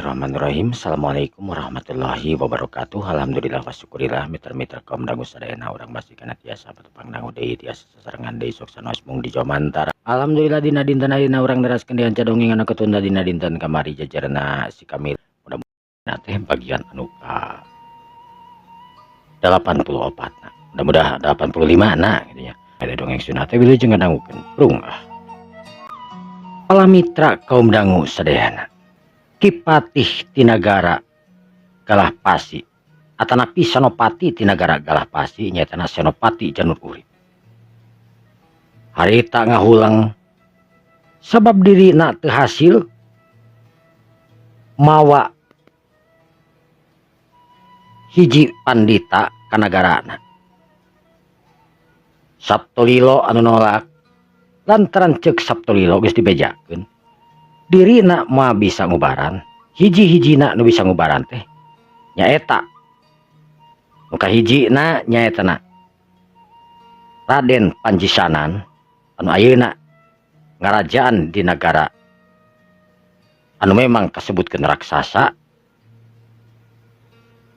Bismillahirrahmanirrahim. Assalamualaikum warahmatullahi wabarakatuh. Alhamdulillah wa syukurillah mitra-mitra kaum dangu sadayana urang masih kana tiasa patepang dangu deui tiasa sasarengan deui sok sanaos mung di Jomantara. Alhamdulillah dina dinten ayeuna urang neraskeun deui dongeng anu ketunda dina dinten kamari jajarna si Kamil. Mudah-mudahan teh bagian anu ka 84 na. Mudah-mudahan 85 na gitu nya. Ada dongeng sunah teh wilujeng ngadangukeun. Prung ah. Pala mitra kaum dangu sadayana. Kipatih Tinagara Galah Pasi atanapi Senopati Tinagara Galah Pasi nyaetana Senopati Janur Urip. Harita ngahulang sabab dirina teu hasil mawa hiji pandita ka nagarana. Saptolilo anu nolak lantaran ceuk Saptolilo geus dibejakeun dirina moal bisa ngubaran hiji-hijina nu bisa ngubaran teh nyaeta nu kahijina nyaetana Raden Panjisanan anu ayeuna ngarajaan di nagara anu memang kasebutkeun raksasa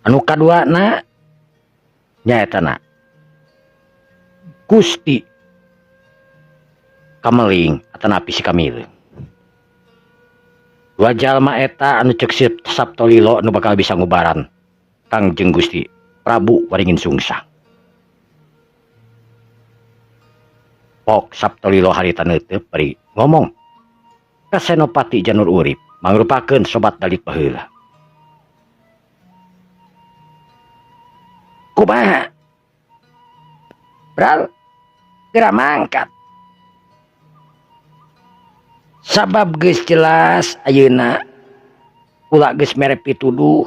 anu kaduana nyaetana Gusti Kameling atanapi si Kamileung. Dua jalma eta anu ceuk Saptolilo anu bakal bisa ngubaran Kangjeng Gusti Prabu Waringin Sungsang. Pok Saptolilo harita neuteup bari ngomong ka Senopati Janur Urip mangrupakeun sobat dalit baheula. Kumaha? Bral geura mangkat. Sabab geus jelas ayeuna kula geus mere pituduh.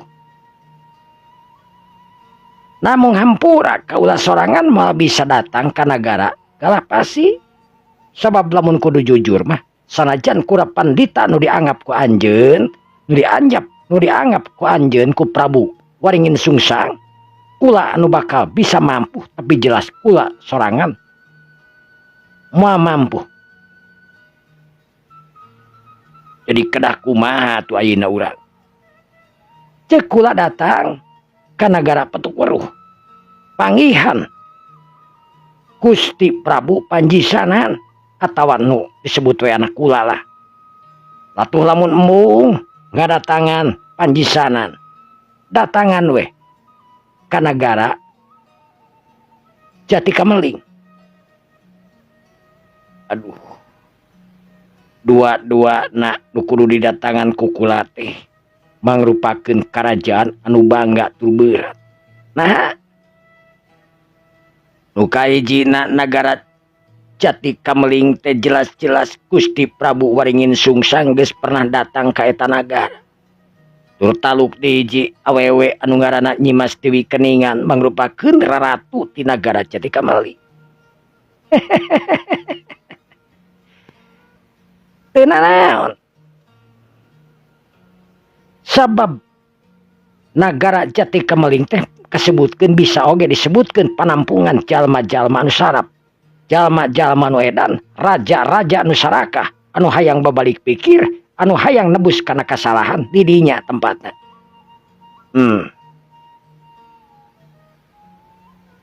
Namung hampura kaula sorangan moal bisa datang ka nagara Galah Pasi. Sabab lamun kudu jujur mah sanajan kura pandita nu dianggap ku anjeun, nu dianggap ku anjeun ku Prabu Waringin Sungsang, kula anu bakal bisa mampu tapi jelas kula sorangan moal mampu. Jadi kedah kumaha tu ayeuna urang. Ceuk kula datang ka nagara Petuk Weruh. Panggihan Gusti Prabu Panjisanan atawa nu disebut we anak kula lah. Latuh lamun embung ngadatangan Panjisanan. Datangan we ka nagara Jati Kameling. Aduh. Dua-dua na nu kudu didatangan ku kula teh mangrupakeun karajaan anu bangga tur beurat. Nah, nu kahijina nagara Jati Kameling teh jelas-jelas Gusti Prabu Waringin Sungsang geus pernah datang ka eta nagara. Tur taluk di hiji awewe anu ngaranna Nyimas Dewi Keningan mangrupakeun raratu ti nagara Jati Kameling. Teu nanaon. Sabab nagara Jati Kameling teh kasebutkeun bisa oge disebutkeun panampungan jalma-jalma anu sarap, jalma-jalma anu edan, raja-raja anu sarakah, anu hayang babalik pikir, anu hayang nebus kana kasalahan di dinya tempatna.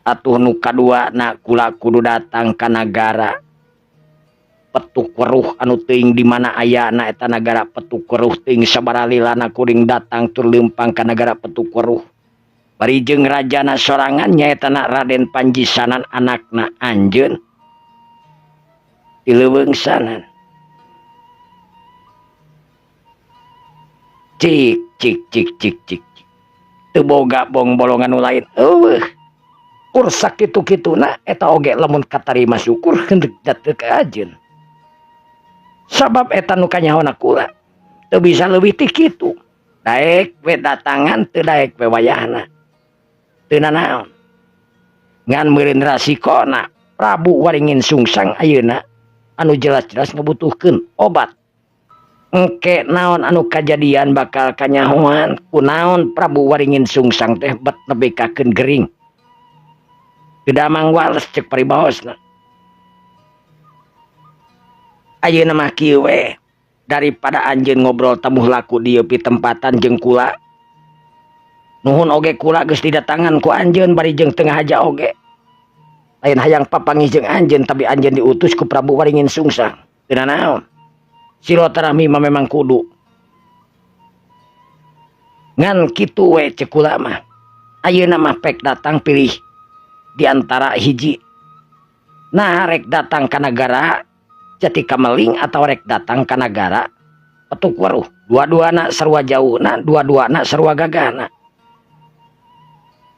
Atuh nu kadua na kula kudu datang ka nagara Petuk Weruh anu teuing di mana ayana eta nagara Petuk Weruh teuing sabaralilana kuring datang tur leumpang ka nagara Petuk Weruh. Bari jeung rajana sorangan nyaetana Raden Panjisanan anakna anjeun ti leuweung sanan. Cik cik cik cik cik. Teu boga bong-bolongan nu lain. Eueuh. Kur sakitu-kituna eta oge lamun katarima syukur henteu teu ka anjeun. Sabab eta nu kanyahona kula teu bisa leuwih ti kitu. Daek we datangan teu daek we wayahna. Teu nanaon. Ngan meureun rasikona Prabu Waringin Sungsang ayeuna anu jelas-jelas ngabutuhkeun obat. Engke naon anu kajadian bakal kanyahoan kunaon Prabu Waringin Sungsang teh bet nebekakeun gering. Teu damang wales ceuk paribaosna. Ayeuna mah kieu we. Daripada anjeun ngobrol temuh laku dieu pitempatan jeung kula. Nuhun oge kula geus didatangan ku anjeun bari jeung teu ngahaja oge. Lain hayang papanggih jeung anjeun tapi anjeun diutus ku Prabu Waringin Sungsang. Teu nanaon. Silaturahmi mah memang kudu. Ngan kitu we ceuk kula mah. Ayeuna mah pek datang pilih di antara hiji. Nah rek datang ka nagara Jati Kameling atau rek datang ka nagara Petuk Weruh. Dua-duana sarua jauhna, dua-duana sarua gagahna.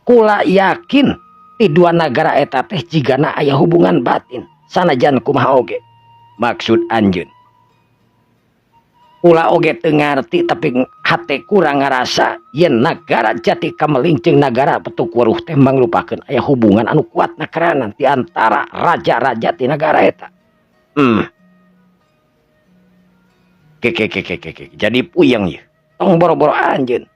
Kula yakin di dua nagara eta teh jigana aya hubungan batin sanajan kumaha oge. Maksud anjeun. Kula oge teu ngarti tapi hate kurang ngarasa yen nagara Jati Kameling jeung nagara Petuk Weruh teh mangrupakeun aya hubungan anu kuat nakeranan di antara raja-raja ti nagara eta. Ke. Jadi puyeng ye. Tong boro-boro anjeun.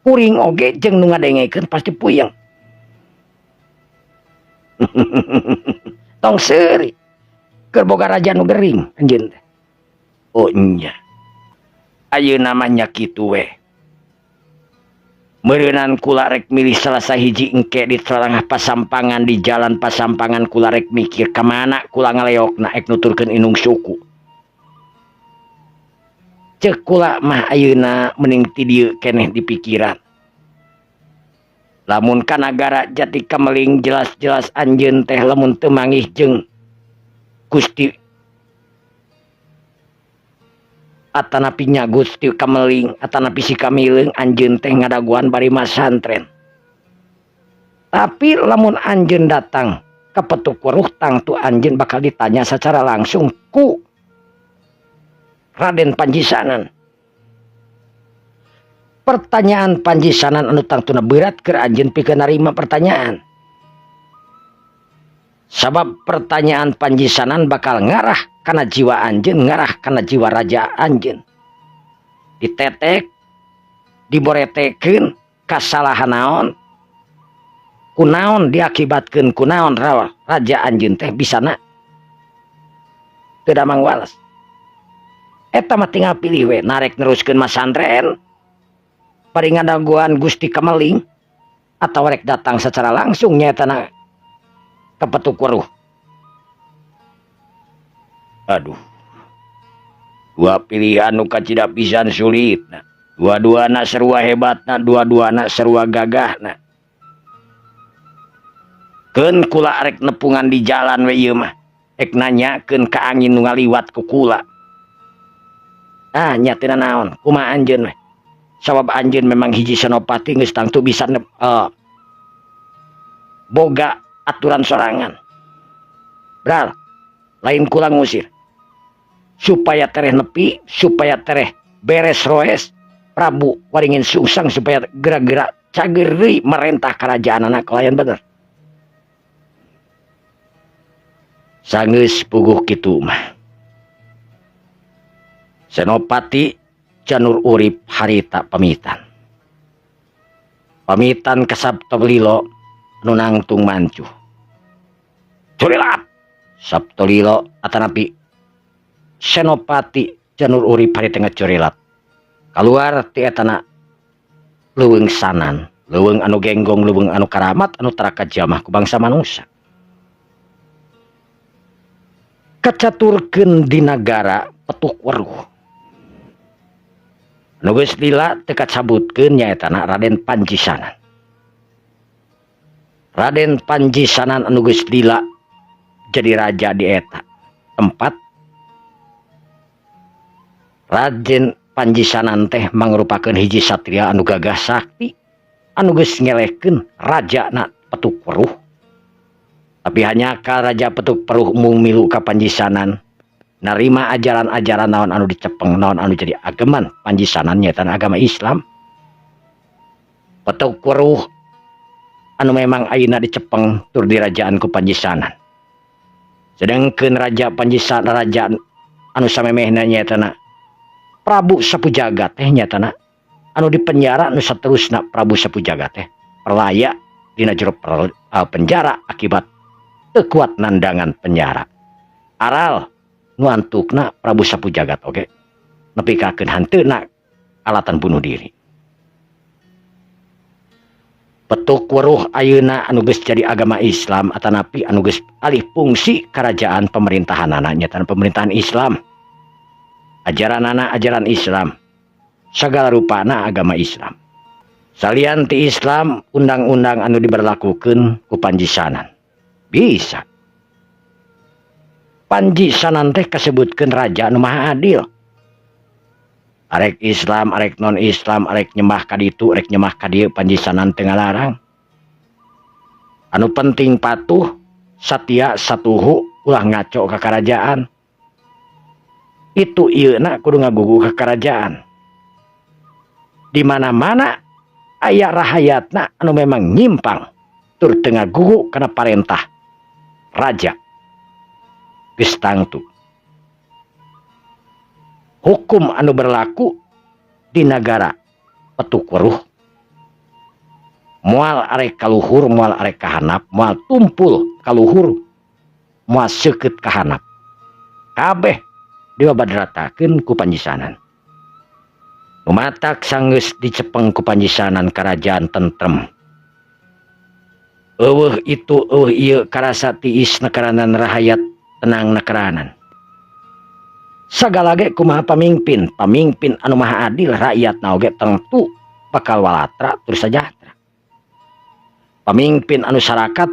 Kuring oge jeung nu ngadengekeun pasti puyeng. Tong seuri. Keur boga raja nu gering anjeun teh. Oh nya. Ayeuna mah nya kitu we. Meureunan kula rek milih salah sahiji engke di tengah pasampangan di jalan pasampangan kula rek mikir ka mana kula ngaleokna ek nuturkeun indung suku. Ceuk kula mah ayeuna mending ti dieu keneh di pikiran. Lamun ka nagara Jati Kameling jelas-jelas anjeun teh lamun teu manggih jeung Gusti atanapi nya Gusti Kameling atanapi si Kamileung anjeun teh ngadaguan bari masantren. Tapi lamun anjeun datang ka Petuk Weruh tangtu anjeun bakal ditanya secara langsung ku Raden Panjisanan. Pertanyaan Panjisanan anu tangtuna berat keur anjeun pikeun narima pertanyaan. Sabab pertanyaan Panjisanan bakal ngarah kana jiwa anjeun, ngarah kana jiwa raja anjeun. Ditetek, diboretekeun kasalahan naon, kunaon diakibatkeun kunaon raja anjeun teh bisana teu damang wales. Eta mah tinggal pilih we, narek neruskeun masantren bari ngadaguan Gusti Kameling atau rek datang secara langsung nyaetana ka Petuk Weruh. Aduh. Dua pilihan nu kacida pisan sulitna. Dua-duana sarua hebatna, dua-duana sarua gagahna. Keun kula rek nepungan di jalan we ieu mah. Rek nanyakeun ka angin nu ngaliwat ku kula. Ah, nya teu nanaon, kumaha anjeun we. Sabab anjeun memang hiji senopati geus tangtu bisa boga aturan sorangan. Bral, lain kula ngusir. Supaya tereh nepi, supaya tereh beres roes, Prabu Waringin Sungsang supaya geura-geura cager deui merentah kerajaan anak lain bener. Sanggeus puguh kitu mah. Senopati Janur Urip harita pamitan. Pamitan ka Saptolilo nu nangtung mancuh. Curilat Saptolilo atanapi Senopati Janur Urip harita ngecurilat. Kaluar ti etana leuweung sanan, leuweung anu genggong, leuweung anu karamat, anu tara kajamah ku bangsa manusia. Kacaturkeun di nagara Petuk Weruh. Nu geus lila teu kacabutkeun nyaetana Raden Panjisanan. Raden Panjisanan anu geus lila jadi raja di eta tempat. Raden Panjisanan teh mangrupakeun hiji satria anu gagah sakti anu geus ngelehkeun rajana Petuk Weruh. Tapi hanya ka Raja Petuk Weruh mung milu ka Panjisanan narima ajaran-ajaran naon anu dicepeng, naon anu jadi ageman Panjisanan nyaeta agama Islam. Petuk Weruh anu memang ayeuna dicepeng tur dirajaan ku Panjisanan. Sedangkeun Raja Panjisanan, raja anu samemehna nyaeta Prabu Sapujagat teh nyaetana anu dipenjara nu saterusna Prabu Sapujagat teh perlaya dina jero penjara akibat teu kuat nandangan penjara. Aral nu antukna Prabu Sapujagat oge Nepikakeun hanteuna alatan bunuh diri. Petuk weruh ayeuna anu geus jadi agama Islam atanapi anu geus alih fungsi kerajaan pemerintahanana nyaeta pemerintahan Islam. Ajaranana ajaran Islam. Sagala rupana agama Islam. Salian ti Islam undang-undang anu diberlakukeun ku Panji Sanan. Bisa. Panji Sanan teh kasebutkeun raja anu maha adil. Arek Islam, arek non Islam, arek nyembah ka ditu, arek nyembah ka dieu, Panji Sanan teu ngalarang. Anu penting patuh, satia, satuhu, ulah ngaco ka karajaan. Itu ieu na kudu ngagugu ka karajaan. Di mana-mana aya rahayatna anu memang nyimpang tur teu ngagugu kana parentah raja. Geus tangtu. Hukum anu berlaku di nagara Petuk Weruh moal arek kaluhur, moal arek kahanap, moal tumpul kaluhur, moal seukeut kahanap. Kabeh dibabadratakeun ku Panji Sanan. Lumatak sanggeus dicepeng ku Panji Sanan karajaan tentrem. Eueuh itu eueuh ieu karasa tiis nekaranan rahayat tenang nekaranan. Sagala ge kumaha pamimpin, pamimpin anu maha adil rakyatna oge tangtu bakal walatra tur sejahtera. Pamimpin anu sarakat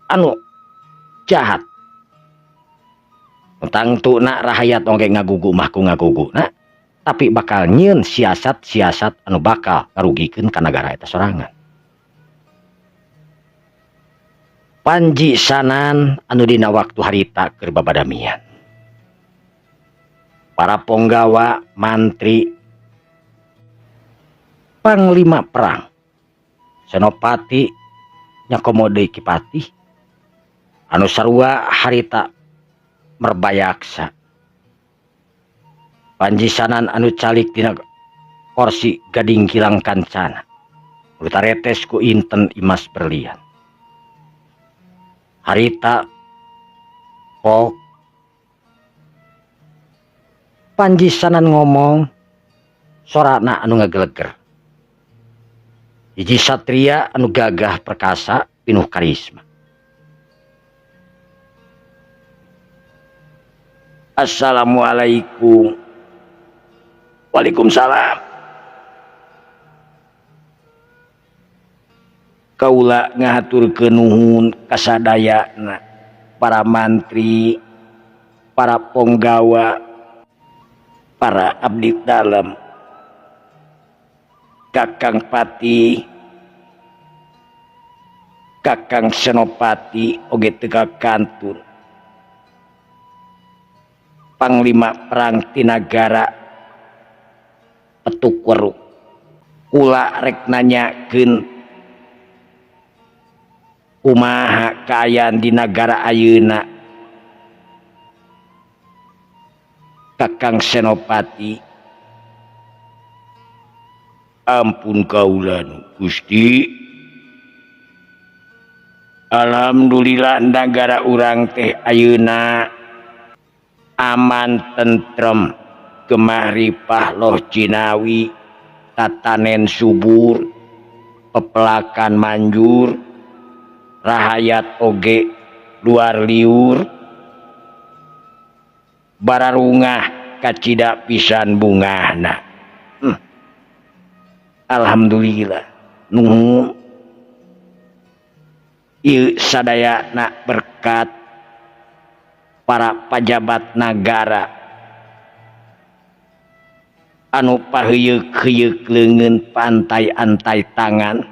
anu jahat tangtuna rahayat oge ngagugu mah ku ngaguguna, tapi bakal nyieun siasat-siasat anu bakal ngarugikeun ka nagara eta sorangan. Panji Sanan anu dina waktu harita keur babadamian. Para ponggawa, mantri, panglima perang, senopati, nyakomo deui Ki Patih, anu sarua harita merbayaksa. Panji Sanan anu calik dina korsi gading kilang kancana, nu taretes ku inten imas berlian. Harita pok Panji Sanan ngomong sorana anu ngageleger. Hiji satria anu gagah perkasa pinuh karisma. Assalamualaikum. Waalaikumsalam. Kaula ngahaturkeun nuhun kasadayana para mantri, para ponggawa, para abdi dalem, Kakang Patih, Kakang Senopati oge teu kantun, Panglima Perang Tinagara Petuk Weruh. Kula rek nanyakeun kumaha kaayaan di nagara ayeuna Kakang Senopati. Ampun kaula Gusti. Alhamdulillah nagara urang teh ayeuna aman tentrem, gemah ripah loh jinawi, tatanen subur, pepelakan manjur, rahayat oge luar liur, bararungah kacida pisan bungahna. Alhamdulillah nuhun ieu sadayana berkat para pajabat nagara anu paheuyeuh-heuyeuk leungeun pantai-antai tangan,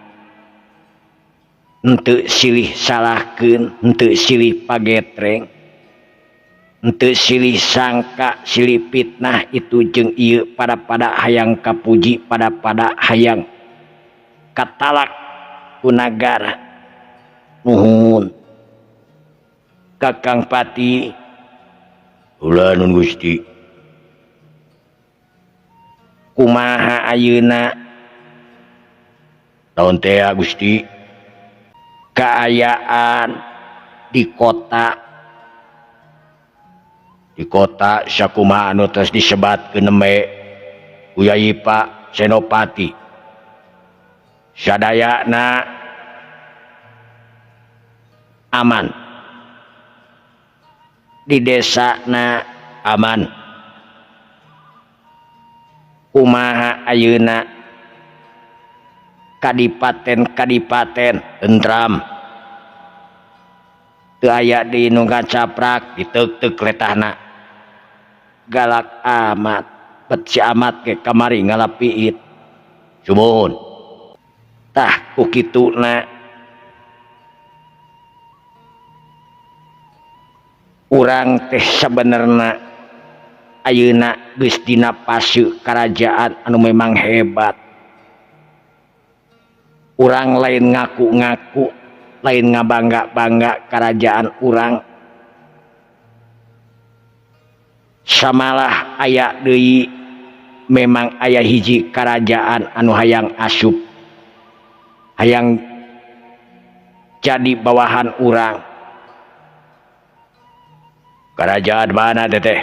henteu silih salahkeun, henteu silih pagetreng, henteu silih sangka, silih fitnah itu jeung ieu pada-pada hayang kapuji, pada-pada hayang katalak ku nagara. Nuhun Kakang Patih. Ulah nun Gusti. Kumaha ayeuna? Naon teh Gusti? Kaayaan di kota Di kota sakumaha anu tos disebatkeun nembe ku Yai Pak Senopati. Sadayana aman. Di desana aman. Kumaha ayeuna kadipaten-kadipaten tentram. Teu aya deui nu ngacaprak diteuk-teuk letahna. Galak amat, bet si amat ge kamari ngalapiit. Sumuhun. Tah ku kituna urang teh sabenerna ayeuna geus dina fase karajaan anu memang hebat. Urang lain ngaku-ngaku, lain ngabangga-bangga karajaan urang. Samalah aya deui memang aya hiji karajaan anu hayang asup, hayang jadi bawahan urang. Kerajaan mana teteh?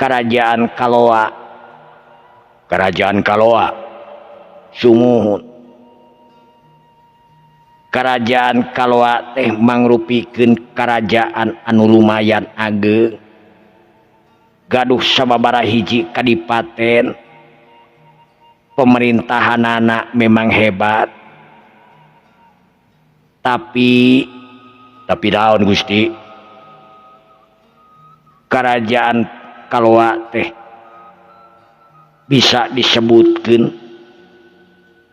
Kerajaan Kaloa. Kerajaan Kaloa. Sumuhun. Kerajaan Kaloa teh mangrupikeun kerajaan anu lumayan ageng. Gaduh sababaraha hiji kadipaten. Pemerintahanana memang hebat. Tapi naon Gusti? Kerajaan Kaloa teh bisa disebutkeun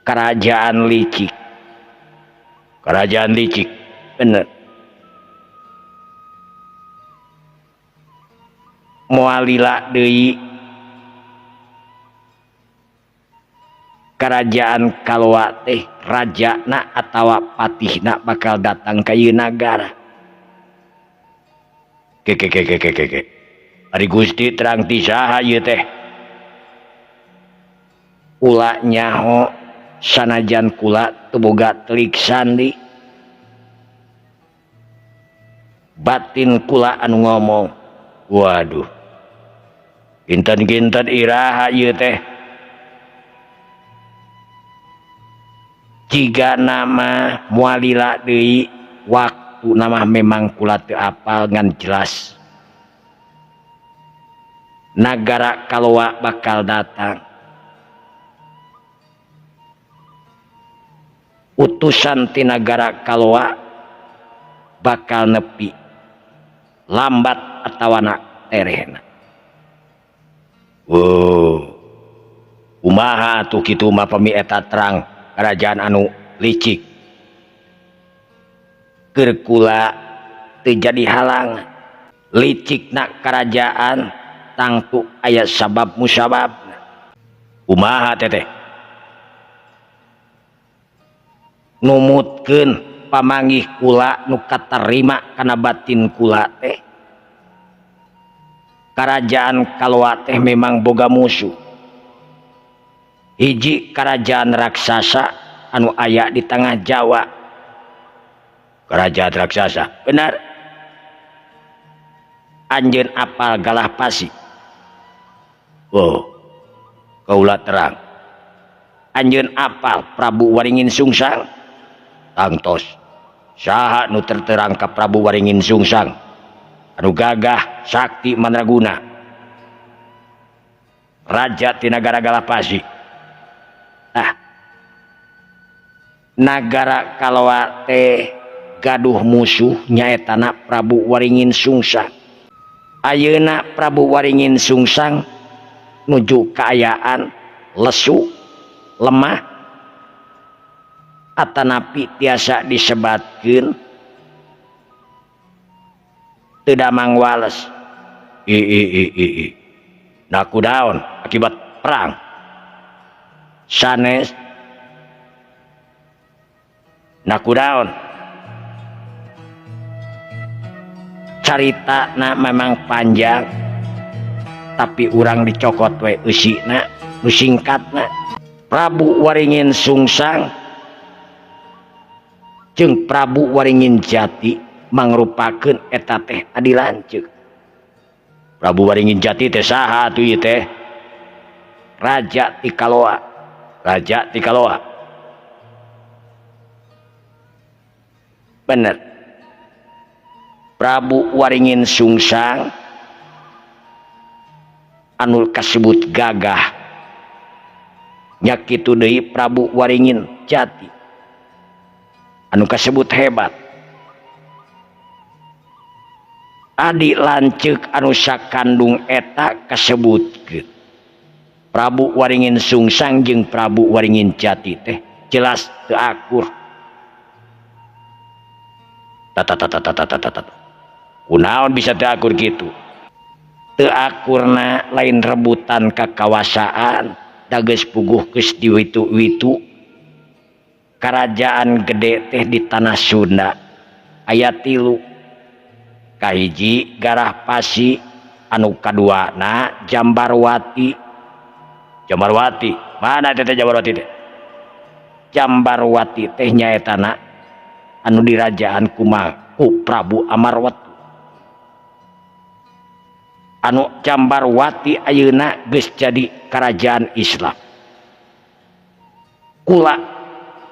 kerajaan licik. Kerajaan licik, bener. Moal lila deui kerajaan Kaloa teh rajana atawa patihna bakal datang ka ieu nagara. Ke. Ari Gusti terang ti saha ieu teh? Kula nyaho sanajan kula teu boga telik sandi. Batin kula anu ngomong. Waduh. Kinten-kinten iraha ieu teh? Jiga nama moal lila deui waktu nama memang kula teu apal ngan jelas. Nagara Kaloa bakal datang. Utusan ti nagara Kaloa bakal nepi lambat atawana terehna. Wow. Kumaha atuh kitu mah pami eta terang kerajaan anu licik. Keur kula teu jadi halangan. Licikna kerajaan tangtu aya sabab musababna. Kumaha teteh? Numutkeun pamanggih kula nu katarima kana batin kula teh. Kerajaan Kaloa teh memang boga musuh. Hiji kerajaan raksasa anu aya di tengah Jawa. Kerajaan raksasa, benar. Anjeun apal galah pasi. Oh, kaula terang. Anjeun apal Prabu Waringin Sungsang. Tangtos. Saha nu terterang ka Prabu Waringin Sungsang? Anu gagah sakti mandraguna. Raja ti nagara Galapasi. Nah, nagara Kaloa teh gaduh musuh nyaetana Prabu Waringin Sungsang. Ayeuna Prabu Waringin Sungsang nuju kaayaan lesu, lemah, atanapi tiasa disebatkeun teu damang wales. I. Naku daon akibat perang. Sanes naku daon. Carita na memang panjang, tapi urang dicokot we eusina nu singkatna. Prabu Waringin Sungsang jeung Prabu Waringin Jati mangrupakeun eta teh adi lanceuk. Prabu Waringin Jati teh saha atuh ieu teh? Raja Tikaloa. Raja Tikaloa. Bener. Prabu Waringin Sungsang anu kasebut gagah. Nya kitu deui Prabu Waringin Jati anu kasebut hebat. Adi lanceuk anu sakandung eta kasebutkeun. Prabu Waringin Sungsang jeung Prabu Waringin Jati teh jelas teu akur. Tata. Kunaon bisa teu akur kitu? Teu akurna lain rebutan kakawasaan, da geus puguh geus diwitu-witu. Karajaan gede teh di tanah Sunda aya 3. Kahiji Garah Pasi, anu kaduana Jambarwati. Jambarwati, mana teh Jambarwati teh? Jambarwati teh nyaetana anu dirajaan ku Prabu Amarwati. Anu Jambarwati ayeuna geus jadi kerajaan Islam. Kula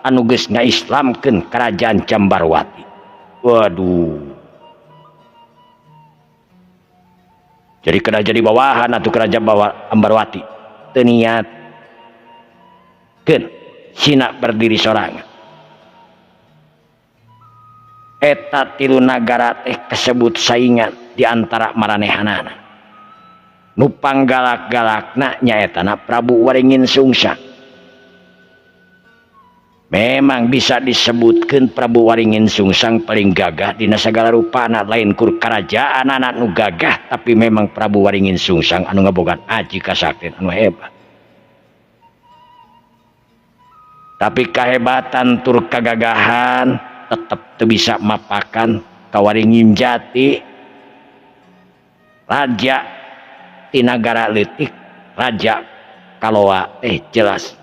anu geus ngaislamkeun kerajaan Jambarwati. Waduh. Jadi kena jadi bawahan atau kerajaan bawa Ambarwati. Teu niat. Keun sina berdiri sorangan. Eta 3 nagara teh kasebut saingan di antara maranehanana. Nu panggalak-galakna nyaetana Prabu Waringin Sungsang. Memang bisa disebutkeun Prabu Waringin Sungsang paling gagah dina sagala rupana, lain kur karajaan anak nu gagah, tapi memang Prabu Waringin Sungsang anu ngabogaan aji kasaktian anu hebat. Tapi kahebatan tur kagagahan tetep teu bisa mapakan ka Waringin Jati. Raja ti nagara leutik, Raja Kaloa teh jelas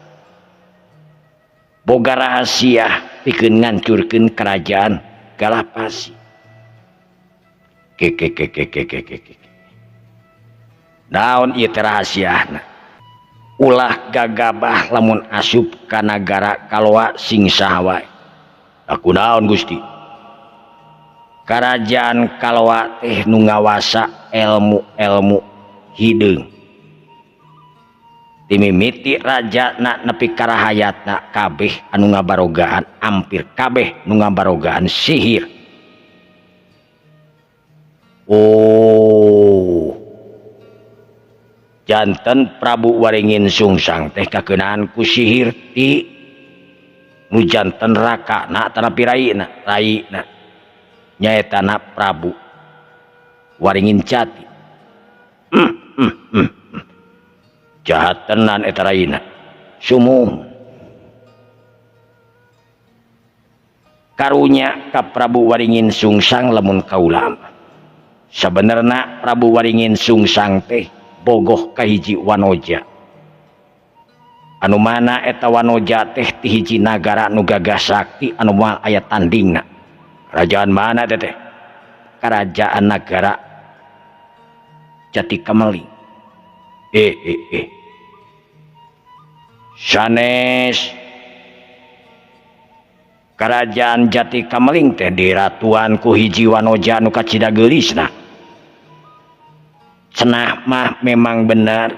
boga rahasia pikeun ngancurkeun kerajaan Galapasi. Ke. Naon ieu teh rahasiana? Ulah gagabah lamun asup ka nagara Kaloa sing saha wae. Aku naon Gusti? Kerajaan Kaloa teh nu ngawasa ilmu-ilmu hideung. Timimiti rajana nepi ka rahayatna kabeh anu ngabarogaan, hampir kabeh nu ngabarogaan sihir. Oh. Janten Prabu Waringin Sungsang teh kakeunaan ku sihir ti nu janten rakana tanapi raina, raina nyaetana Prabu Waringin Jati. Jahat tenan eta raina. Sumuh. Karunya ka Prabu Waringin Sungsang lamun kaula. Sabenerna Prabu Waringin Sungsang teh bogoh ka hiji wanoja. Anu mana eta wanoja teh ti hiji nagara nu gagah sakti anu moal aya tandingna. Kerajaan mana teh teh? Kerajaan nagara Jati Kameling. Sanes Kerajaan Jati Kameling teh diratuan ku hiji wanoja nu kacida geulisna. Cenah mah memang bener,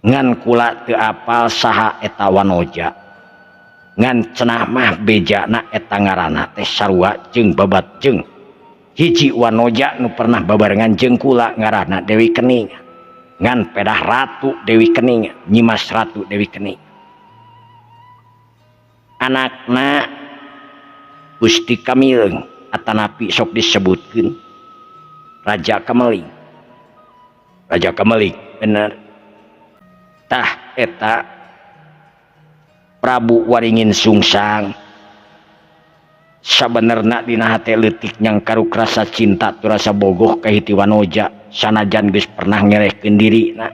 ngan kula teu apal saha eta wanoja. Ngan cenah mah bejana eta ngaranna teh sarua jeung babat jeung hiji wanoja nu pernah babarengan jeung kula ngaranna Dewi Kening. Ngan pedah Ratu Dewi Kening, Nyimas Ratu Dewi Kening. Anakna Gusti Kamileung atanapi sok disebutkeun Raja Kameling. Raja Kameling bener. Tah eta Prabu Waringin Sungsang sabenerna dina hate leutik nyangkaruk rasa cinta tur rasa bogoh ka hiji wanoja sanajan geus pernah ngerehkeun dirina.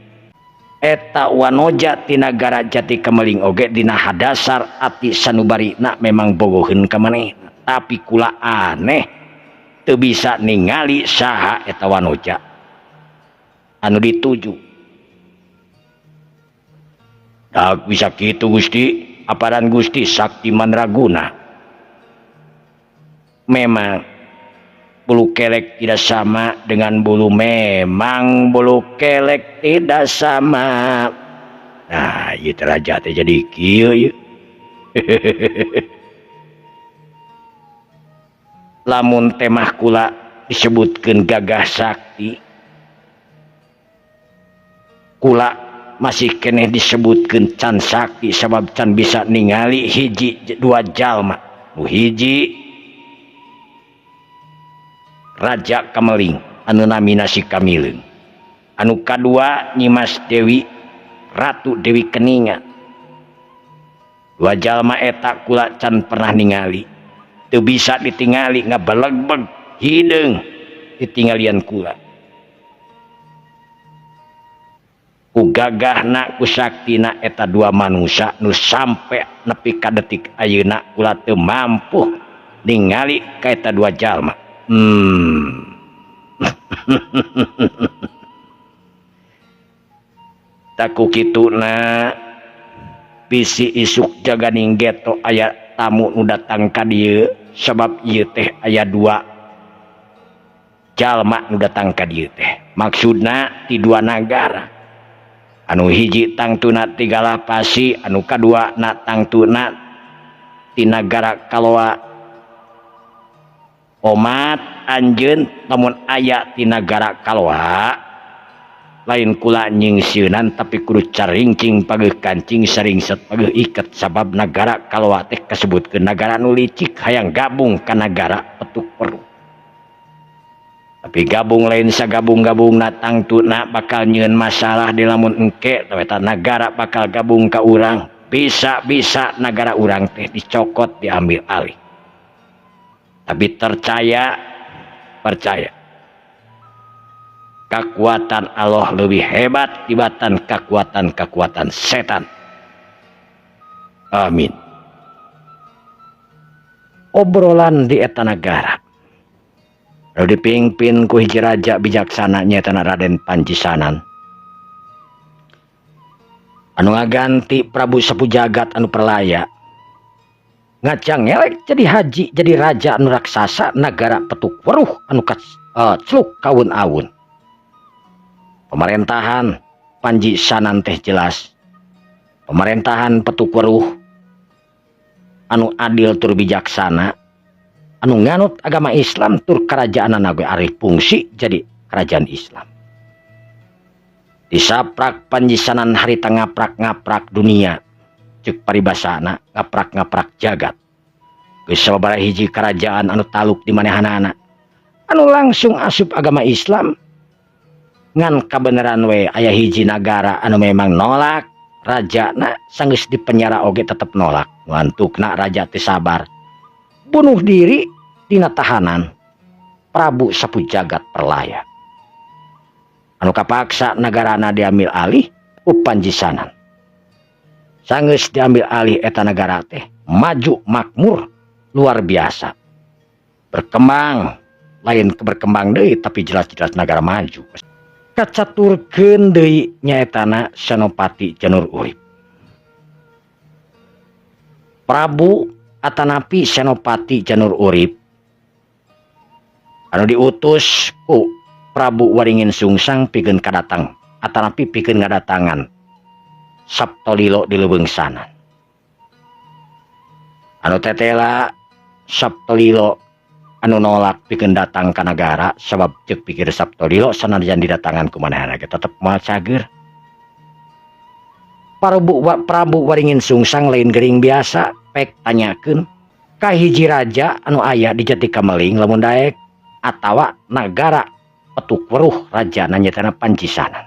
Eta wanoja ti nagara Jati Kameling oge dina hadasar ati sanubarina memang bogoheun ka manehna. Tapi kula aneh Teu bisa ningali saha eta wanoja anu dituju. Dak bisa kitu Gusti, aparan Gusti sakti mandraguna. Memang bulu kelek tidak sama dengan bulu, memang bulu kelek tidak sama. Nah, ieu teh raja teh jadi kieu ieu. Lamun temah kula disebutkeun gagah sakti, kula masih keneh disebutkeun can sakti sabab can bisa ningali hiji dua jalma. Nu hiji Raja Kameling anu namina si Kamileung, anu kadua Nyimas Dewi Ratu Dewi Keninga. Dua jalma eta kula can pernah ningali, teu bisa ditingali ngabelegbeg hideung ditinggalian kula. Ku gagahna ku saktina eta dua manusia nu sampe nepi ka detik ayeuna kula teu mampu ningali ka eta dua jalma. Taku kituna bisi isuk jaganing geto aya tamu nu datang ka dieu sabab ieu teh aya dua jalma nu datang ka dieu teh. Maksudna ti dua nagara. Anu hiji tangtuna ti Galapasi, anu kadua na tangtuna ti nagara Kaloa. Omat anjeun lamun aya ti nagara Kaloa lain kula nyingsieunan tapi kudu caringcing pageuh kancing saringset pageuh iket sabab nagara Kaloa teh kasebutkeun nagara nu licik hayang gabung ka nagara Petuk Weruh. Tapi gabung lain sagabung-gabungna tangtuna bakal nyieun masalah di lamun engke eta nagara bakal gabung ka urang, bisa-bisa nagara urang teh dicokot diambil alih. Tapi percaya kekuatan Allah lebih hebat tibatan kekuatan-kekuatan setan. Amin. Obrolan di eta nagara lalu dipimpin ku hiji raja bijaksana nyaeta Raden Panjisanan anu ngaganti Prabu Sapu Jagat anu perlaya ngacang ngelek jadi haji jadi raja anu raksasa nagara Petuk Weruh anu celuk kaun-awun. Pemerintahan Panjisanan teh jelas pemerintahan Petuk Weruh anu adil tur bijaksana anu nganut agama Islam tur kerajaan ge arih fungsi jadi kerajaan Islam. Disaprak Panjisanan harita ngaprak-ngaprak dunia cek paribasana ngaprak-ngaprak jagat. Geus sababaraha hiji kerajaan anu taluk di manehanana anu langsung asup agama Islam ngan kabeneran we aya hiji nagara anu memang nolak rajana sanggeus dipenjara oge tetep nolak. Ngantukna raja teh sabar bunuh diri dina tahanan Prabu Sapu Jagat Perlaya anu kapaksa nagarana diambil alih ku Panjisanan. Sanggeus diambil alih eta nagara teh maju makmur luar biasa berkembang, lain berkembang deui tapi jelas-jelas nagara maju. Kacaturkeun deui nyaetana Senopati Janur Urip. Prabu atanapi Senopati Janur Urip anu diutus ku Prabu Waringin Sungsang pikeun kadatang atanapi pikeun ngadatangan Saptolilo di leuweung sana. Anu tetela Saptolilo anu nolak pikeun datang ka nagara sabab ceuk pikir Saptolilo sanajan didatangan ku manehna ge tetep moal cager. Prabu Waringin Sungsang lain gering biasa pek tanyakeun ka hiji raja anu aya di Jati Kameling lamun daek atawa nagara Petuk Weruh rajana nyaetana Panjisanan.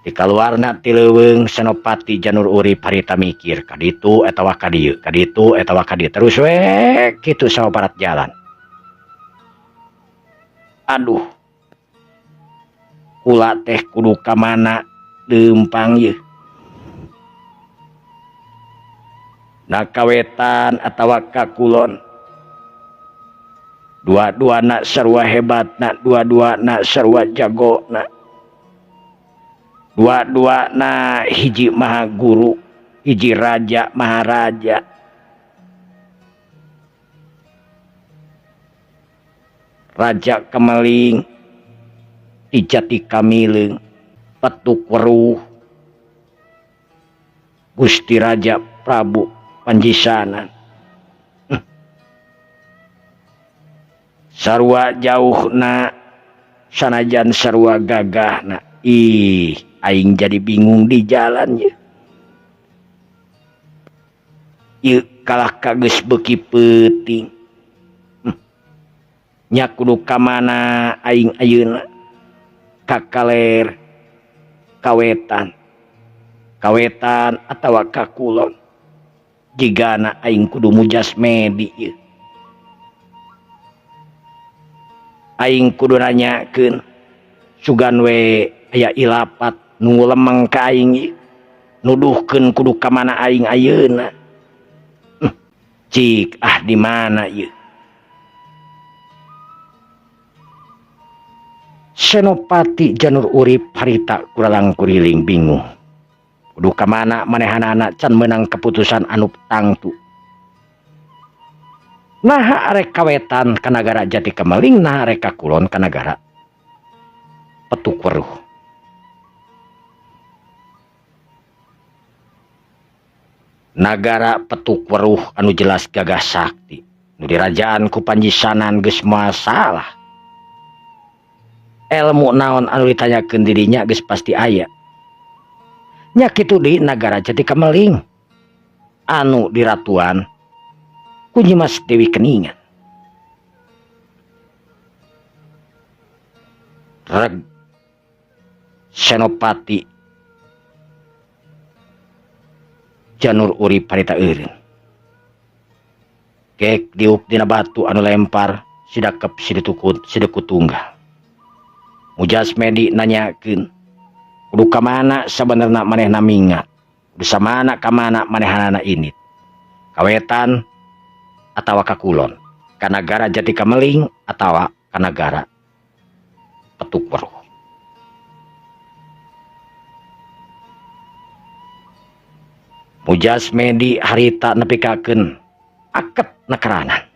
Dikaluarna ti leuweung Senopati Janur Urip harita mikir kaditu atawa kadieu, kaditu atawa kadieu terus we kitu sabarat jalan. Aduh, kula teh kudu ka mana leumpang yeuh. Na kawetan atawa ka kulon. Dua-duana sarua hebatna, dua-duana sarua jagona. Dua-duana hiji maha guru, hiji raja maharaja. Raja Kemeling di Jati Kamileung, Petuk Weruh, Gusti Raja Prabu Panjisanan. Sarua jauhna sanajan sarua gagahna. Ih, aing jadi bingung di jalan ye. Ieu kalah ka geus beuki peuting. Nya kudu ka mana aing ayeuna? Ka kaler, ka wetan. Ka wetan atawa ka kulon. Jigana aing kudu mujas medi ieu. Aing kudu nanyakeun sugan we aya ilapat nu lemeng ka aing ieu. Nuduhkeun kudu ka mana aing ayeuna. Cik ah di mana ieu? Senopati Janur Urip harita kuralang kuriling bingung. Kudu ka mana manehanana can meunang keputusan anu tangtu. Naha arek kawetan ka nagara Jati Kemeling, naha arek ka kulon ka nagara Petuk Weruh. Nagara Petuk Weruh anu jelas gagah sakti, nu dirajaan ku Panjisanan geus moal salah. Elmu naon anu ditanyakeun dirinya geus pasti aya. Nya kitu deui nagara Jati Kemeling anu diratuan ku Nyimas Dewi Keningan. Reg Senopati Janur Urip harita eureun. Gek diuk dina batu anu lempar sidakep siditukut sideku tunggal. Mujas Medi nanyakeun, kudu ka mana sabenerna manehna mingat, kudu samana ka mana manehanana init. Kawetan atawa ka kulon, ka nagara Jati Kameling atawa ka nagara Petuk Weruh. Mujas Medi harita nepikakeun aket nakeranan.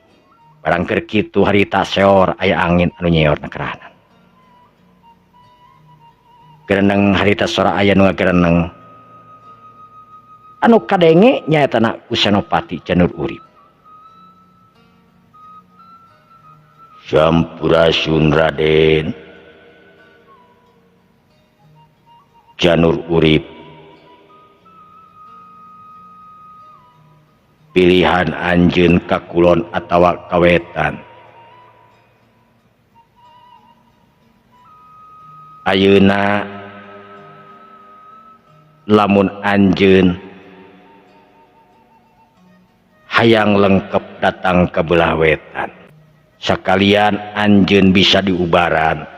Barang keur kitu harita seor aya angin anu nyeor nakeranan. Gereneng harita sora aya nu ngagereneng. Anu kadenge nyaeta na ku Senopati Janur Urip. Sampurasun Raden. Janur Urip. Pilihan anjeun ka kulon atawa ka wetan. Ayeuna lamun anjeun hayang lengkep datang ke belah wetan, sakalian anjeun bisa diubaran.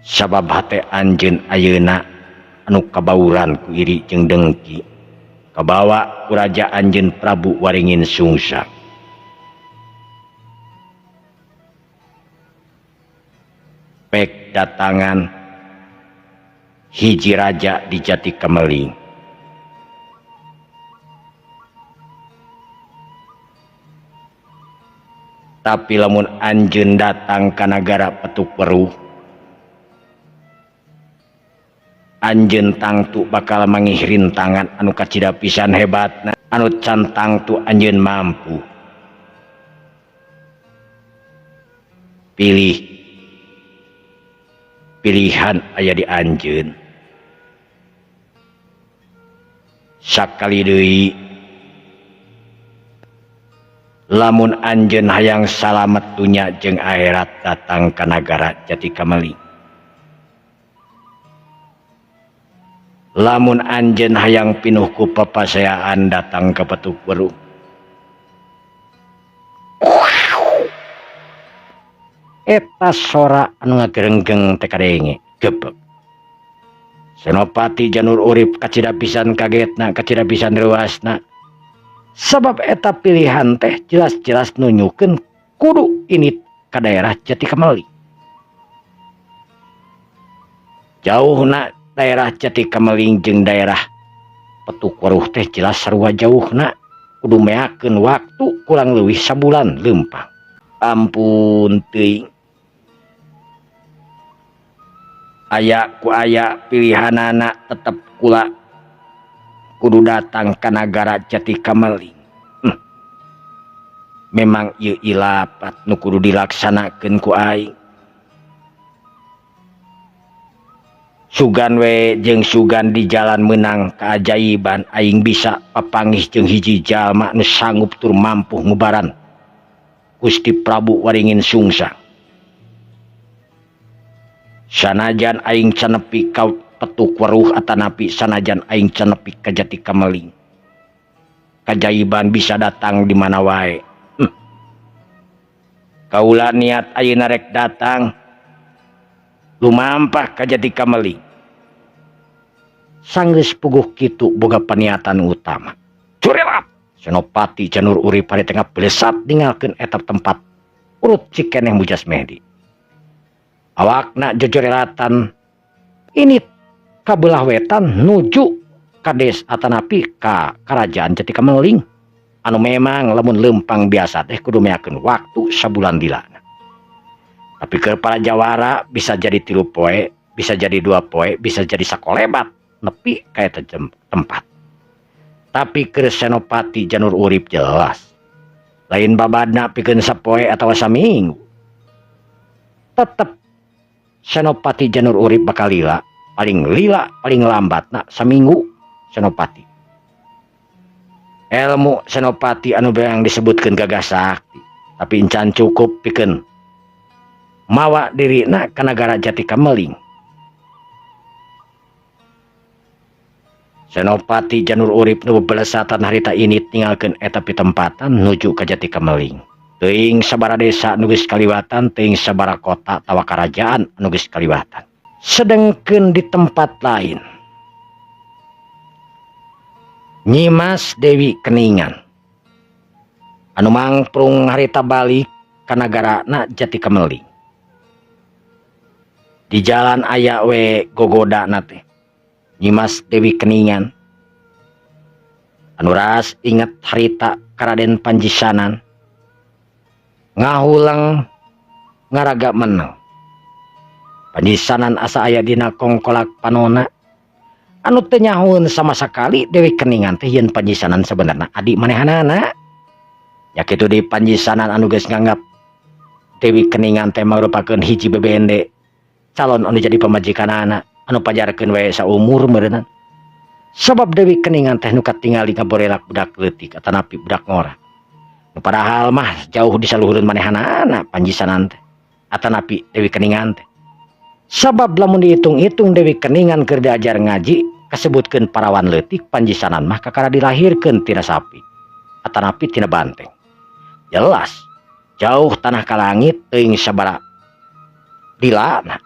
Sabab hate anjeun ayeuna anu kabauran ku iri jeung dengki, kabawa ku raja anjeun Prabu Waringin Sungsang. Pek datangan hiji raja di Jati Kemeling. Tapi lamun anjeun datang ka nagara Petuk Weruh, anjeun tangtu bakal mangih rintangan anu kacida pisan hebatna, anu can tangtu anjeun mampu. Pilih pilihan aya di anjeun. Sakali deui lamun anjeun hayang salamet dunya jeung akhirat datang ka nagara Jati Kameling. Lamun anjeun hayang pinuh ku papaseaan datang ka Petuk Weruh. Eta sora anu ngagerenggeng teh kadenge gebeg. Senopati Janur Urip kacida pisan kagetna, kacida pisan reuasna. Sabab eta pilihan teh jelas-jelas nunjukeun Kudu ini ka daerah Jati Kameling. Jauhna daerah Jati Kameling jeung daerah Petuk Waruh teh jelas sarua jauhna. Kudu meakeun waktu kurang leuwih sabulan leumpang. Ampun teuing. Aya ku aya pilihanana tetep kula kudu datang ka nagara Jati Kameling. Memang ieu ilapat nu kudu dilaksanakeun ku aing. Sugan we jeung sugan di jalan menang keajaiban aing bisa papanggih jeung hiji jalma nu sanggup tur mampu ngubaran Gusti Prabu Waringin Sungsang. Sanajan aing canepi ka Petuk Weruh atanapi sanajan aing canepi ka Jati Kameling. Kajaiban bisa datang di mana wae. Kaula niat ayeuna rek datang lumampah ka Jati Kameling. Sanggeus puguh kitu boga paniatan utama. Curilat Senopati Janur Urip hari tengah belesat ninggalkeun eta tempat urut cikeneh Mujas Mehdi. Awakna jojorelatan ini kabelah wetan nuju ka desa atanapi ka kerajaan Jati Kameling anu memang lamun lempang biasa teh kudu meakeun waktu sabulan dilana. Tapi ke para jawara bisa jadi 3 poe, bisa jadi 2 poe, bisa jadi sakolebat nepi ka eta tempat. Tapi ke Senopati Janur Urip jelas lain babadna pikeun sapoe atawa saminggu. Tetep Senopati Janur Urip bakal lila, paling lila paling lambatna saminggu Senopati. Ilmu Senopati anu yang disebutkeun gagah sakti, tapi encan cukup pikeun mawa dirina ka nagara Jati Kameling. Senopati Janur Urip nu bebelesatan harita ini tinggalkeun eta pitempatan nuju ka Jati Kameling. Teuing sabara desa nu geus kaliwatan, teuing sabara kota tawa karajaan nu geus kaliwatan. Sedengkeun di tempat lain, Nyimas Dewi Keningan anu mangprung harita balik ka nagarana Jati Kameling. Di jalan aya we gogodana teh Nyimas Dewi Keningan anu ras inget harita Karaden Panjisanan ngahulang ngaraga menang. Panjisanan asa aya dina kongkolak panona anu teu nyahueun sama sakali Dewi Keningan teh yen Panjisanan sebenarna adi manehanana. Ya kitu di Panjisanan anu geus nganggap Dewi Keningan teh mangrupakeun hiji bebende calon anu jadi pamajikanana anu pajarkeun we saumur meureunna. Sabab Dewi Keningan teh nu katingali ngaborelak budak leutik atanapi budak ngora. Nu padahal mah jauh di saluhureun manehanana Panjisanan teh atanapi Dewi Keningan teh. Sabab lamun dihitung-hitung Dewi Keningan keur diajar ngaji kasebutkeun parawan leutik Panjisanan mah kakara dilahirkeun tina sapi atanapi tina banteng. Jelas jauh tanah ka langit teuing sabara dilana,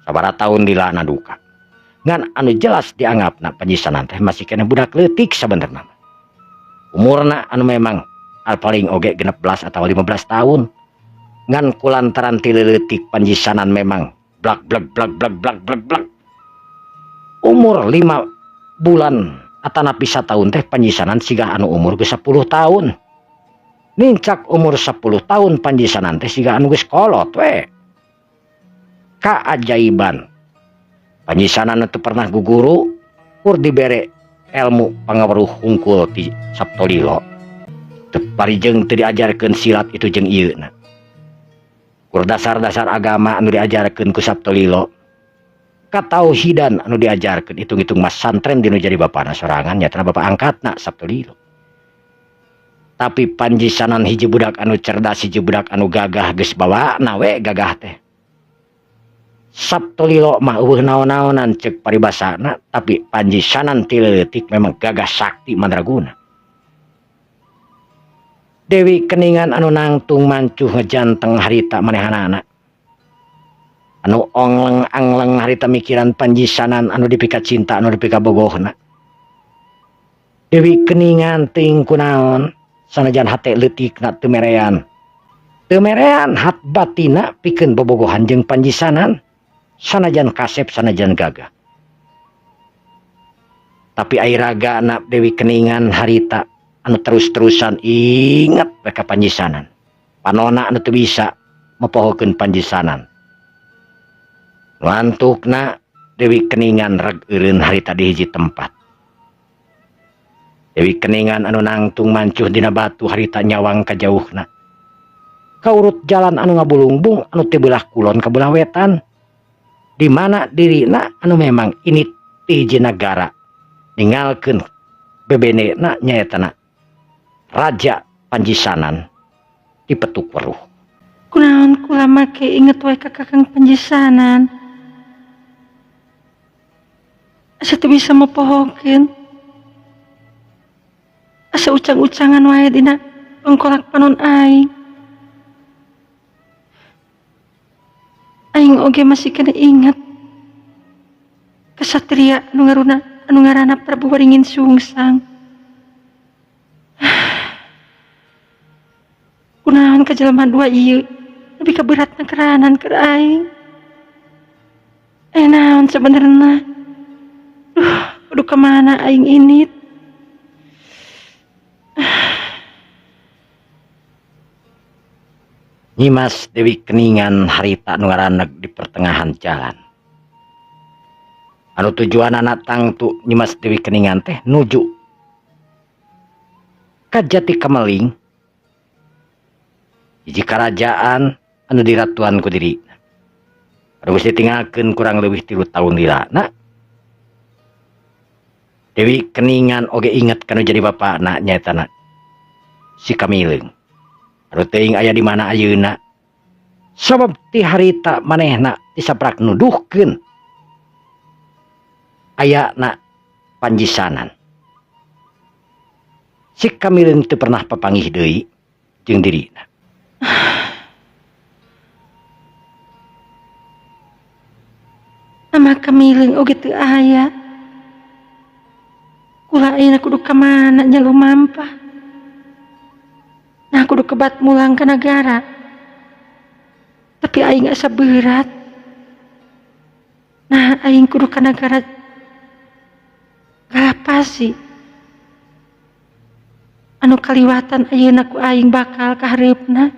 sabara tahun dilana duka. Ngan anu jelas dianggapna Panjisanan teh masih keneh budak leutik sabenerna. Umurna anu memang al paling oge 16 atau 15 tahun. Ngan kulantaran ti leutik Panjisanan memang blak blak blak blak blak blak blak. Umur 5 bulan atanapi satahun teh Panjisanan siga anu umur geus 10 tahun. Nincak umur 10 tahun Panjisanan teh siga anu geus kolot we. Kaajaiban Panjisanan teu pernah guguru kur dibere ilmu pangaweruh hungkul ti Saptolilo. Teu parijeng teu diajarkeun silat itu jeung ieuna. Kur dasar-dasar agama anu diajarkeun ku Saptolilo. Katauhidan anu diajarkeun hitung-hitung mas santren dinu jadi bapana sorangan nyatana bapa angkatna Saptolilo. Tapi Panjisanan hiji budak anu cerdas, hiji budak anu gagah geus bawana we gagah teh. Saptolilo mah eueuh naon-naonan ceuk paribasana, tapi Panjisanan ti leutik memang gagah sakti mandraguna. Dewi Keningan anu nangtung mancuh ngejanteng harita manehanana. Anu ongleng-angleng harita mikiran Panjisanan anu dipika cinta anu dipika bogohna. Dewi Keningan teuing kunaon sanajan hate leutikna teu merean. Teu merean hat batina pikeun bobogohan jeung Panjisanan sanajan kasep sanajan gagah. Tapi ai ragana Dewi Keningan harita anu terus-terusan inget we ka Panjisanan. Panona anu teu bisa mopohokeun Panjisanan. Nu antukna Dewi Keningan reg eureun harita di hiji tempat. Dewi Keningan anu nangtung mancuh dina batu harita nyawang ka jauhna. Kaurut jalan anu ngabulungbung anu ti beulah kulon ka beulah wetan. Di mana dirina anu memang ini ti hiji nagara ningalkeun bebene-na nyaetana Raja Panjisanan ti Petuk Weruh. Kunaon kula make inget wae ka Kakang Panjisanan. Asa teu bisa mopohokeun. Asa ucang-ucangan wae dina pengkolak panon aing. Aing oge masih kena inget kesatria anu ngaruna anu ngaranna Prabu Waringin Sungsang. Kunaon ka jelema dua ieu nepi ka beratna keranan keur aing. Naon sebenarna? Duh, kudu ka mana aing init? Nyimas Dewi Keningan harita nu ngaraneg di pertengahan jalan. Anu tujuanana tangtu Nyimas Dewi Keningan teh nuju ka Jati Kameling, hiji karajaan anu diratuan ku dirina. Anu geus ditinggalkeun kurang leuwih 3 tahun lilana. Dewi Keningan oge inget kanu jadi bapana nyaetana si Kamileung. Anu teuing aya di mana ayeuna. Sabab ti harita manehna tisaprak nuduhkeun ayana Panjisanan. Si Kamileung teu pernah papanggih deui jeung dirina. Ama Kamileung oge teu aya. Kula ayeuna kudu ka mana nya lumampah. Nah kudu kebat mulang ka nagara. Tapi aing asa berat. Nah aing kudu ka nagara Galapasi. Anu kaliwatan ayeuna ku aing bakal ka hareupna.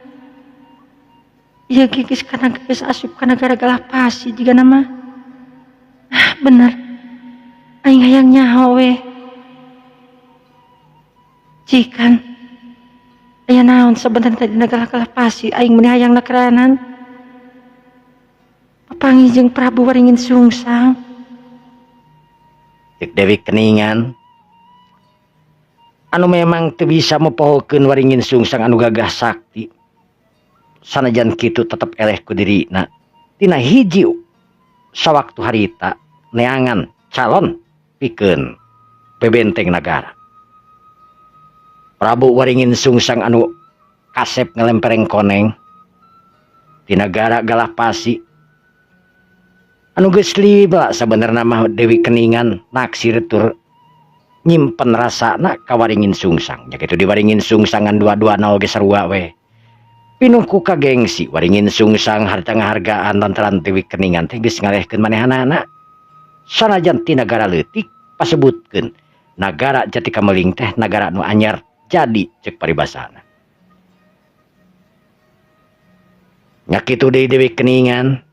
Ieu ge geus kana geus asup ka nagara Galapasi jigana mah. Ah bener. Aing hayang nyaho we. Cikan aya naon sabenerna teh dina Galapasi aing meuni hayang nakeranan. Papanggih jeung Prabu Waringin Sungsang. Cek Dewi Keningan anu memang teu bisa mopohokeun Waringin Sungsang anu gagah sakti. Sanajan kitu tetep eleh ku dirina. Tina hiji sawaktu harita neangan calon pikeun bebenteng nagara. Prabu Waringin Sungsang anu kasep ngelempereng koneng di nagara Galapasi anu geus lila sabenerna mah Dewi Keningan naksir tur nyimpen rasana ka Waringin Sungsang. Nya kitu di Waringin Sungsangan dua-duana oge sarua we. Pinuh ku kagengsi Waringin Sungsang harta ngahargaan lantaran Dewi Keningan teh geus ngalehkeun manehanana. Sanajan ti nagara leutik pasebutkeun nagara Jati Kameling teh nagara nu anyar jadi cek paribasana. Nya kitu deui Dewi Keningan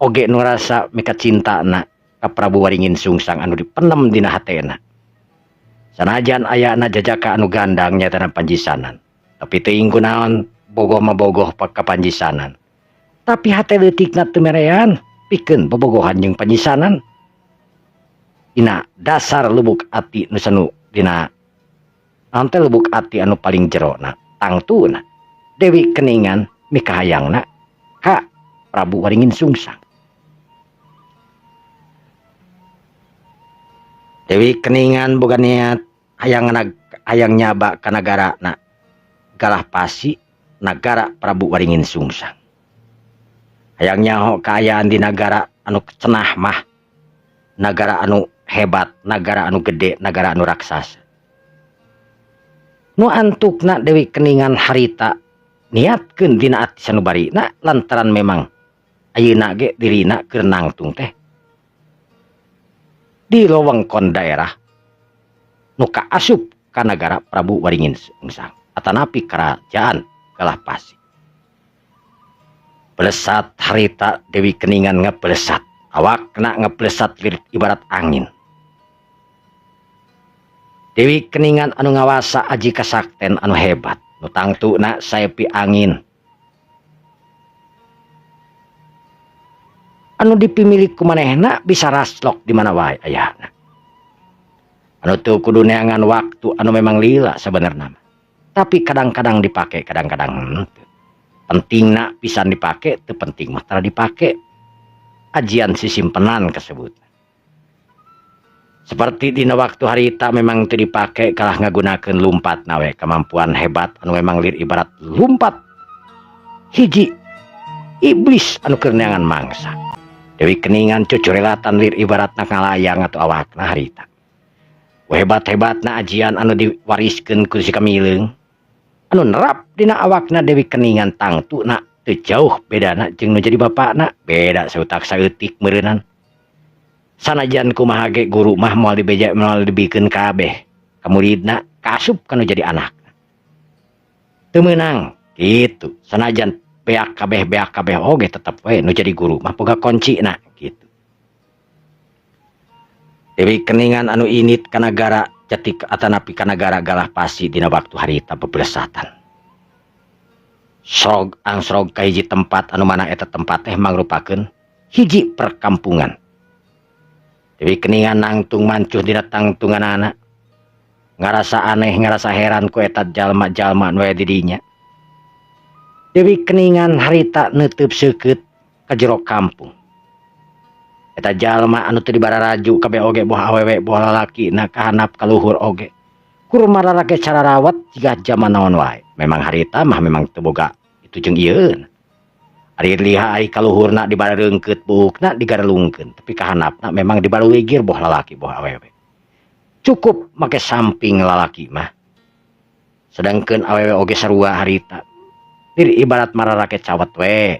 oge nu rasa mika cintana ka Prabu Waringin Sungsang anu dipenem dina hatena. Sanajan ayana jajaka anu gandang nyaetana Panjisanan. Tapi teuing kunaon bogoh mah bogoh ka Panjisanan. Tapi hate leutikna teu merean pikeun bobogohan jeung Panjisanan. Dina dasar lubuk ati nu sanu dina naon teh lubuk ati anu paling jerona tangtuna Dewi Keningan mikahayangna ka Prabu Waringin Sungsang. Dewi Keningan boga niat hayang nyaba ka nagarana Galapasi nagara Prabu Waringin Sungsang. Hayang nyaho kaayaan di nagara anu cenah mah, nagara anu hebat, nagara anu gede, nagara anu raksasa. Nu antukna Dewi Keningan harita Niatkeun dina ati sanubarina lantaran memang ayeuna ge dirina keur nangtung teh di lewengkon daerah nu kaasup ka nagara Prabu Waringin Sungsang atanapi kerajaan Galahpasi. Belesat harita Dewi Keningan ngeblesat, awakna ngeblesat lirit ibarat angin. Dewi Keningan anu ngawasa aji kasakten anu hebat, nu tangtuna saepi angin. Anu dipimilik ku manehna bisa raslok di mana wae ayana. Anu teu kudu neangan waktu anu memang lila sabenerna mah. Tapi kadang-kadang dipake, kadang-kadang henteu. Pentingna pisan dipake, teu penting mah tara dipake. Ajian sisimpenan kasebut. Seperti dina waktu harita memang teu dipake kalah ngagunakeun lumpat nawe kemampuan hebat anu memang lir ibarat lumpat hiji iblis anu keur neangan mangsa. Dewi Keningan cucurelatan lir ibaratna ngalayang atau awakna harita. Hebat-hebatna ajian anu diwariskeun ku si Kamileung anu nerap dina awakna Dewi Keningan tangtuna teu jauh bedana jeung nu jadi bapakna, beda sautak saeutik meureunnan. Sanajan kumaha ge guru mah moal dibeja moal dibikeun kabeh ka muridna kaasup ka nu jadi anak. Teu meunang kitu sanajan beak kabeh oge tetep we nu jadi guru mah boga koncina kitu. Dewi Keningan anu init ka nagara Jati atanapi ka nagara Galahpasi dina waktu harita beblesatan. Srog angsrog ka hiji tempat anu mana eta tempat teh mangrupakeun hiji perkampungan. Dewi Keningan nangtung mancuh dina tangtunganana. Ngarasa aneh, ngarasa heran ku eta jalma-jalma nu aya di dinya. Dewi Keningan harita neuteub seukeut ka jero kampung. Eta jalma anu teu dibararaju kabeh oge boh awewe boh lalaki na kahanap kaluhur oge. Kur mararake cararawat jiga jaman naon wae. Memang harita mah memang teu boga itu jeung ieu. Ari liha ai kaluhurna dibareungkeut buukna digarelungkeun, tapi kahanapna memang dibaruligir boh lalaki boh awewe. Cukup make samping lalaki mah. Sedangkeun awewe oge sarua harita. Diri ibarat mararake cawet we.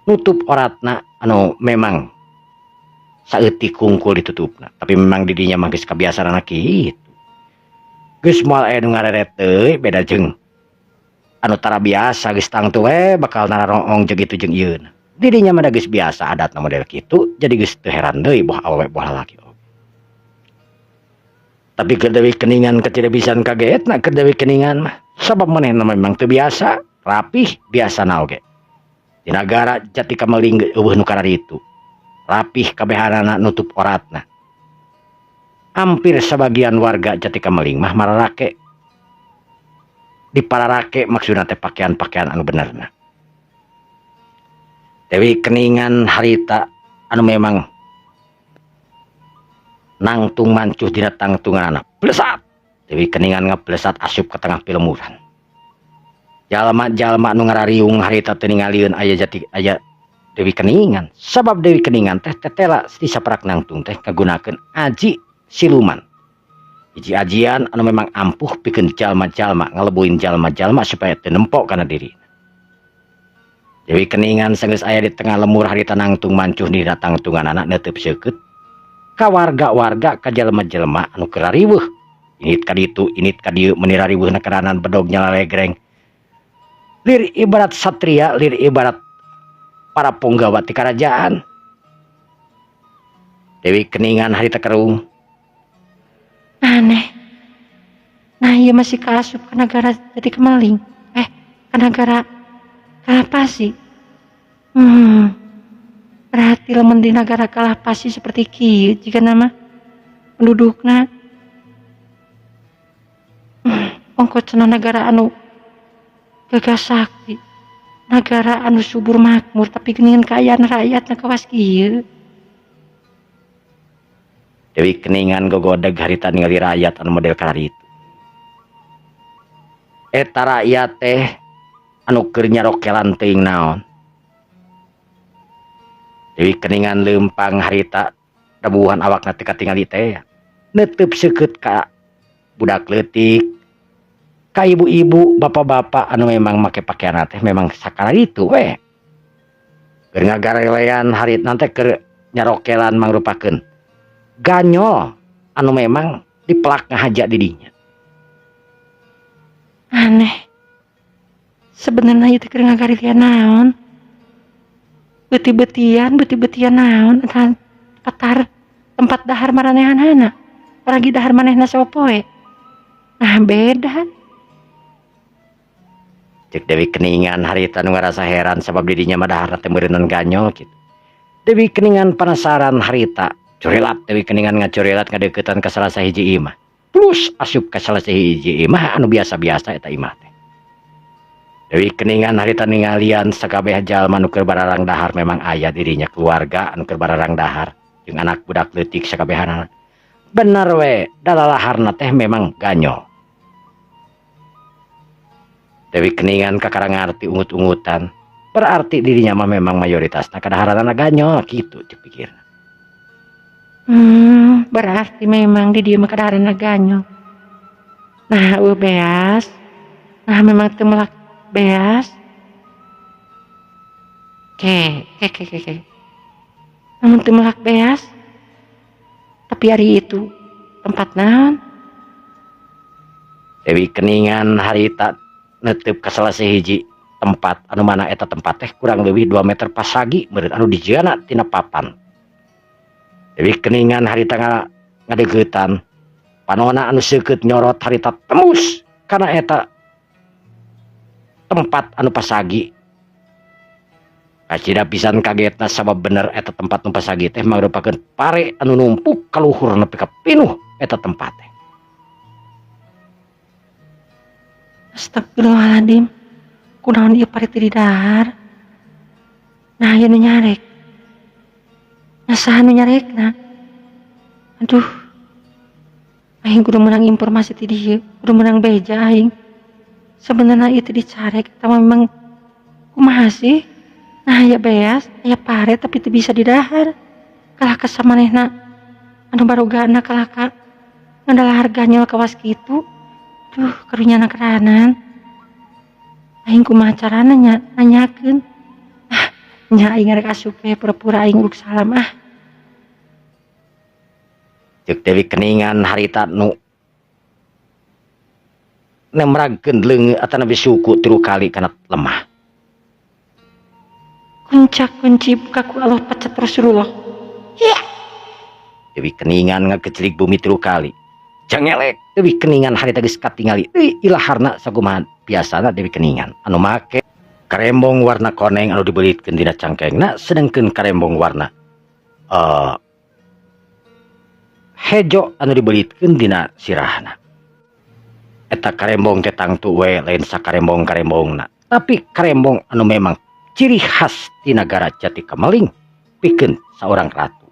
Nutup oratna anu memang saeutik kungkul ditutupna, tapi memang didinya mah geus kabiasaanna kitu. Geus moal aya nu ngareret deui beda jeung anu tara biasa geus tangtu we bakal nararoong jeung itu jeung ieu. Didinya mah da geus biasa adatna model kitu, jadi geus teu heran deui boh awewe boh lalaki oge. Tapi keur Dewi Keningan ketidabisan kagetna keur Dewi Keningan mah sabab manehna memang teu biasa, rapih biasana oge. Di nagara Jati Kameling ge eueuh nu kararitu. Rapih kabehanana nutup oratna. Hampir sebagian warga Jati Kameling mah mararake. Dipararake maksudna teh pakaian-pakaian anu benerna. Dewi Keningan harita anu memang nangtung mancuh dina tangtunganana. Blesat. Dewi Keningan ngeblesat asup ke tengah pilemuran. Jalma-jalma anu ngarariung harita teu ningalieun aya jati aya Dewi Keningan. Sabab Dewi Keningan teh tetela di saprak nangtung teh ngagunakeun aji siluman. Hiji ajian anu memang ampuh pikeun jalma-jalma ngalebuin jalma-jalma supaya teu nempo kana diri. Dewi Keningan sanggeus aya di tengah lemur harita nangtung mancuh dina tangtunganana neuteub seukeut ka warga-warga ka jalma-jalma anu keur rariweuh. Init ka ditu, init ka dieu meuni rariweuhna karanan bedog nyalaregreng. Lir ibarat satria, lir ibarat para punggawa ti karajaan. Dewi Keningan harita kerung. Aneh. Nah, ieu masih kaasup ka nagara Jati Kemeling. Ka nagara Galahpasi. Berarti lamun di nagara Galahpasi seperti kieu jigana mah pendudukna. Ongko cenah nagara anu gagah sakti, nagara anu subur makmur, tapi geuningan kaayaan rakyatna kawas kieu. Dewi Keningan gogodeg harita ningali rakyat anu model kararitu. Eta rakyat teh anu keur nyarokelan teuing naon. Dewi Keningan leumpang harita dabuhan awakna teh katingali teh. Neuteub seukeut ka budak leutik, Ka ibu-ibu, bapak-bapak anu memang make pakaian teh memang sakala itu we. Keur ngagarelean harita teh keur nyarokelan mangrupakeun ganyol anu memang dipelak ngahaja di dinya. Aneh. Sebenarnya itu keur ngagarelean naon? Beuti-beutian, beuti-beutian naon eta patar tempat dahar maranehanana. Paragi dahar manehna sapopoe. Nah beda. Cek Dewi Keningan harita nu ngarasa heran sabab didinya mah daharna teh meureunnan ganyol kitu. Dewi Keningan penasaran harita. Curilat Dewi Keningan ngacurilat ngadeukeutan ka salah sahiji imah. Plus asup ka salah sahiji imah anu biasa-biasa eta imah teh. Dewi Keningan harita ningalian sakabeh jalma nu keur bararang dahar memang aya dirinya keluarga anu keur bararang dahar jeung anak budak leutik sakabehanana. Bener we dalalaharna teh memang ganyol. Dewi Keningan kakara ngarti ungut-ungutan berarti dirinya mah memang mayoritasna kadaharanana ganyol kitu cek pikirna. Berarti memang di dieu mah kadaharanna ganyol. Nah, eueuh beas. Nah, memang teu melak beas. Ke, ke, ke, ke, ke. Namun teu melak beas. Tapi hari itu tempat naon? Dewi Keningan harita netep ka salah sahiji tempat anu mana eta tempat teh kurang lebih 2 meter pasagi meureun anu dijieunna tina papan. Dewi Keningan harita ngadeuketan panona anu seukeut nyorot harita tembus kana eta tempat anu pasagi. Kacida pisan kagetna sabab bener eta tempat nu pasagi teh mangrupakeun pare anu numpuk ka luhur nepi ka pinuh eta tempat teh. Astagfirullahaladzim, kunaon ieu pare teu didahar? Nah, ieu nu nyarek. Nah, saha nu nyarekna? Aduh, aing kudu meunang informasi ti dieu, kudu meunang beja aing. Sebenarnya ieu teh dicarek eta mah memang kumaha sih? Nah, aya beas, aya pare tapi teu bisa didahar. Kalah ka samanehna anu barogana kalah ka ngadalahar ganyol kawas kitu. Duh, karunya anak keranan. Aing kumaha carana nya nanyakeun. Ah, nya aing rek asup we pura-pura aing uruk salam ah. Ceuk Dewi Keningan harita nu nemragkeun leungeun atanapi suku 3 kali kana lemah. Kuncak kunci buka ku Allah pacet Rasulullah. Ya. Dewi Keningan ngakecelik bumi 3 kali. Cengelek Dewi Keningan harita geus katingali deui ilaharna sakumaha biasana Dewi Keningan anu make karembong warna koneng anu dibelitkeun dina cangkengna sedengkeun karembong warna hejo anu dibelitkeun dina sirahna. Eta karembong teh tangtu we lain sakarembong-karembongna tapi karembong anu memang ciri khas ti nagara Jati Kameling pikeun saurang ratu.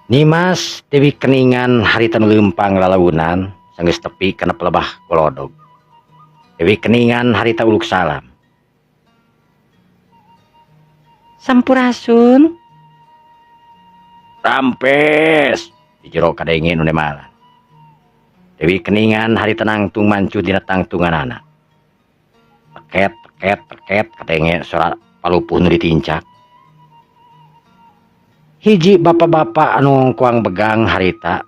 Nimas Dewi Keningan harita nu leumpang lalaunan sanggeus tepi kana pelebah golodog. Dewi Keningan harita uluk salam. Sampurasun. Rampes di jero kadenge nu nemalan. Dewi Keningan harita nangtung mancu dina tangtunganana. Teket teket teket kadenge suara palupuh nu ditincak. Hiji bapak-bapak anu ngongkoang begang harita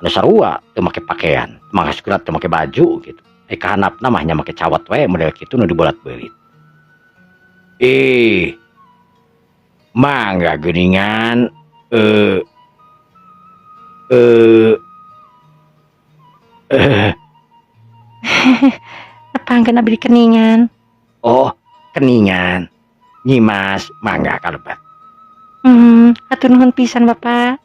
anu sarua teu make pakaian, make surat teu make baju gitu. Kahanapna mah nya make cawat we model kitu nu dibolat-belit. Mangga geuningan Nepangkeun abdi Keningan. Oh, Keningan. Nyimas mangga kalebet. Hatur nuhun pisan Bapak.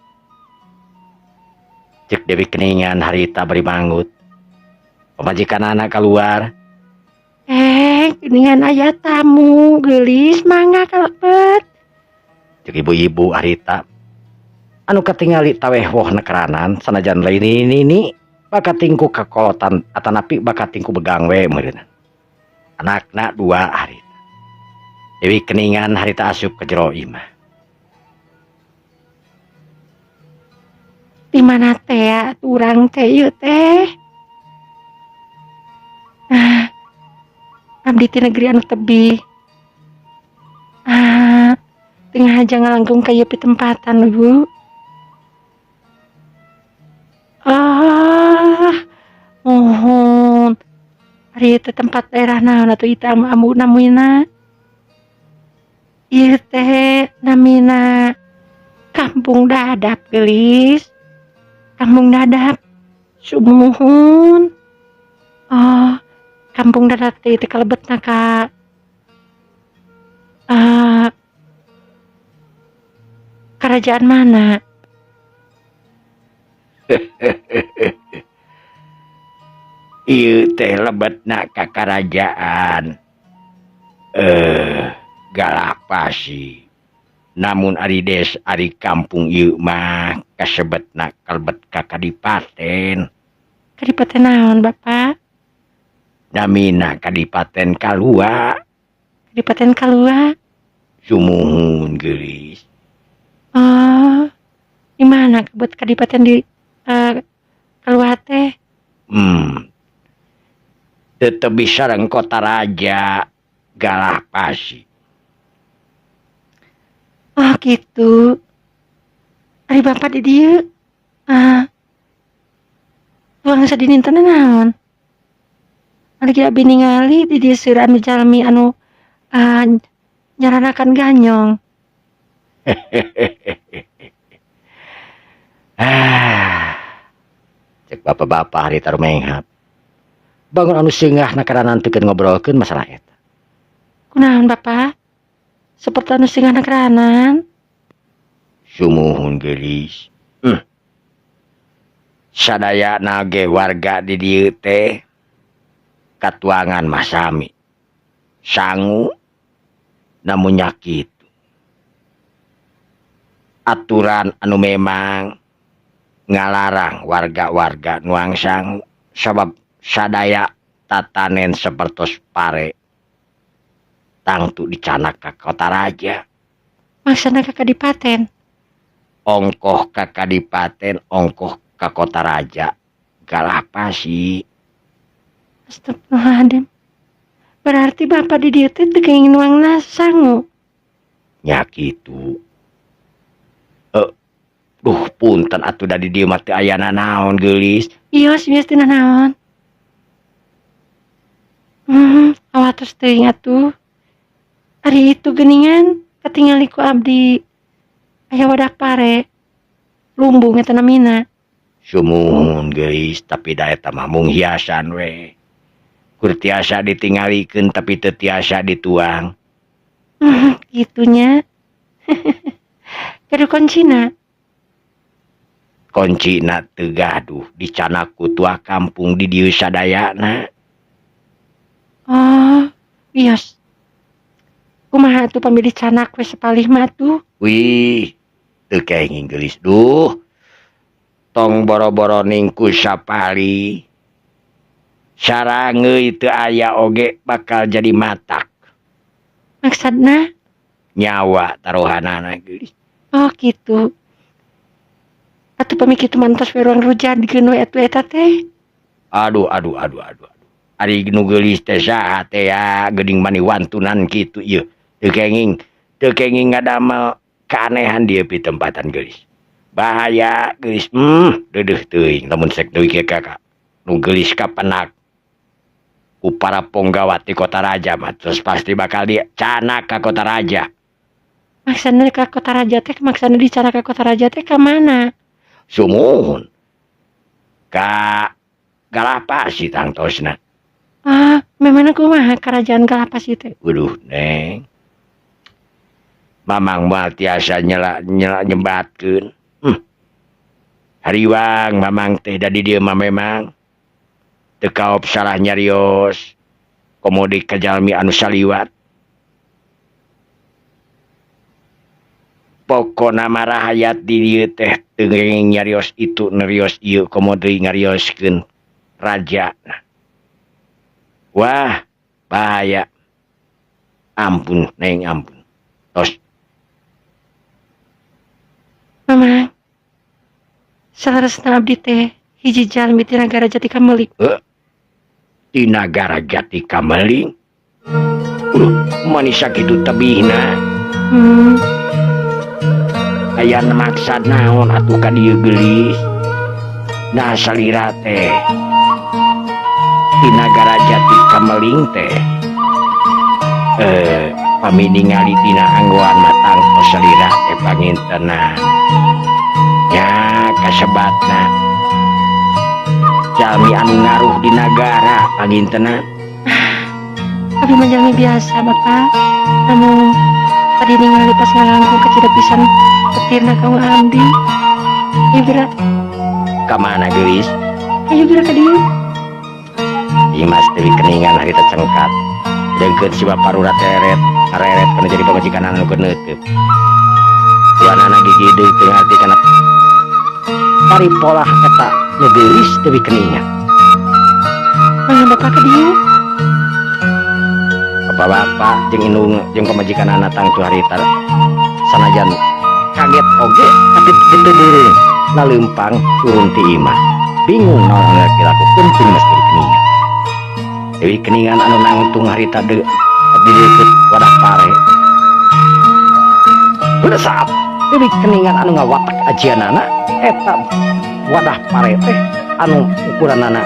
Cek Dewi Keningan harita bari manggut. Pamajikan anak keluar. Keningan aya tamu geulis mangga kalebet. Cek ibu-ibu harita. Anu katingali taweh woh nekeranan sanajan lain ini ini bakatingku kakolotan atanapi bakatingku begang we meureunna. Anakna 2 harita. Dewi Keningan harita asup ke jero imah. Di mana teh atuh urang teh ieu teh. Ah, abdi ti negeri anu tebih. Ah, tengah aja ngalangkung ka ieu pitempatan Ibu. Ah, muhun. Ari ieu teh tempat daerah naon atuh ieu teh ambu namina? Ieu teh namina Kampung Dadap geulis. Kampung Dadap. Sumuhun. Oh, Kampung Dadap teh teh kalebetna ka kerajaan mana? Ieu teh lebetna ka karajaan Galapasi. Namun ari des ari kampung ieu mah kasebetna kalebet ka kadipaten. Kadipaten naon Bapak? Namina Kadipaten Kalua. Kadipaten Kalua? Sumuhun geulis. Oh, di mana kebut kadipaten di Kalua teh? Teu tebih sareng kota raja Galapasi. Oh gitu. Ari Bapak di dieu. Tuang sadinten naon? Ari abdi ningali di dieu seueur anu jalmi anu nyaranakan ganyong. Cek bapak-bapak hari tarumenghap. Bangun anu seungah nakaranan teu ngobrolkeun masalah eta. Kunaon Bapak? Seperti anu seungah nakaranan. Sumuhun geulis. Sadayana ge warga di dieu teh katuangan masami. Sangu namun nyakitu. Aturan anu memang ngalarang warga-warga nuang sangu sabab sadaya tatanen sapertos pare tangtu dicanak ka kota raja. Maksana ka kadipaten? Ongkoh ka kadipaten, ongkoh ka kota raja Galapasi. Astagfirullahaladzim. Berarti Bapak di dieu teh teu kenging nuangna sangu. Nya kitu. Duh punten atuh da di dieu mah teu aya nanaon geulis. Ios bias teu nanaon. Awatos teuing atuh. Ari itu geuningan katingali ku abdi aya wadah pare. Lumbung eta namina. Sumuhun geulis tapi da eta mah mung hiasan we. Kur tiasa ditingalikeun tapi teu tiasa dituang. Gitunya. Gaduh kuncina. Kuncina teu gaduh dicanak ku tua kampung di dieu sadayana. Oh, wios. Kumaha atuh pamili canak we sapalih mah atuh? Wih, teu kenging geulis duh. Tong boro-boro ningku sapali. Sarangeuy teu aya oge bakal jadi matak. Maksudna? Nyawa taruhanana geulis. Oh gitu. Atuh pami kitu mah entos we ruang rujadkeun we atuh eta teh. Aduh aduh aduh aduh. Ari nu geulis teh saha teh ya geuning mani wantunan kitu ieu. Teu kenging ngadamel keanehan dieu pitempatan geulis. Bahaya geulis. Deudeuh teuing lamun sek deui ge ka nu geulis kapenak ku para ponggawa ti kota raja mah terus pasti bakal dicanak ka kota raja. Maksana ka kota raja teh maksana dicanak ka kota raja teh ka mana? Sumuhun. Ka Galapasi tangtosna. Ah, memangna kumaha kerajaan Galapasi teh? Waduh, Neng. Mamang moal tiasa nyela nyebatkeun. Hariwang mamang teh da di dieu mah memang teu kaop salah nyarios. Komo deui ka jalmi anu saliwat. Pokona mah rahayat di dieu teh teu ngeuring nyarios itu nyarios ieu komo deui ngarioskeun raja. Wah, bahaya. Ampun, Neng, ampun. Tos. Mamang. Saleresna abdi teh Hiji jalmi ti nagara Jati Kameling. Ti nagara Jati Kameling? Manis sakitu tebihna. Aya maksad naon atuh ka dieu geulis? Nah salira teh ti nagara Jati Kameling teh pami ningali dina anggoan matang salira teh pangintenan nya kasebatna jalmi anu ngaruh di nagara pangintenan. Abi mah jalmi biasa Bapak, namun tadi ningali pas ngalangkung kecil pisan petirna ka abdi. Ayo geura. Ka mana geulis? Ayo geura ka dieu. Imas Dewi Keningan harita cengkat. Dengkeun si bapak rura teret, areret kana jadi pamajikan anu keur neuteub. Duanana gigideuh teu ngarti kana paripolah eta nu geulis Dewi Keningan. Mangga Bapak ka dieu. Bapak-bapak jeung indung jeung pamajikanana tangtu harita sanajan kaget oge tapi teu deureuh laleumpang turun ti imah. Bingung naon anu rek dilakukeun ku Mas Dewi Keningan. Dewi Keningan anu nangtung harita di deukeut wadah pare. Saat Dewi Keningan anu ngawatak ajianana eta wadah pare teh anu ukuranana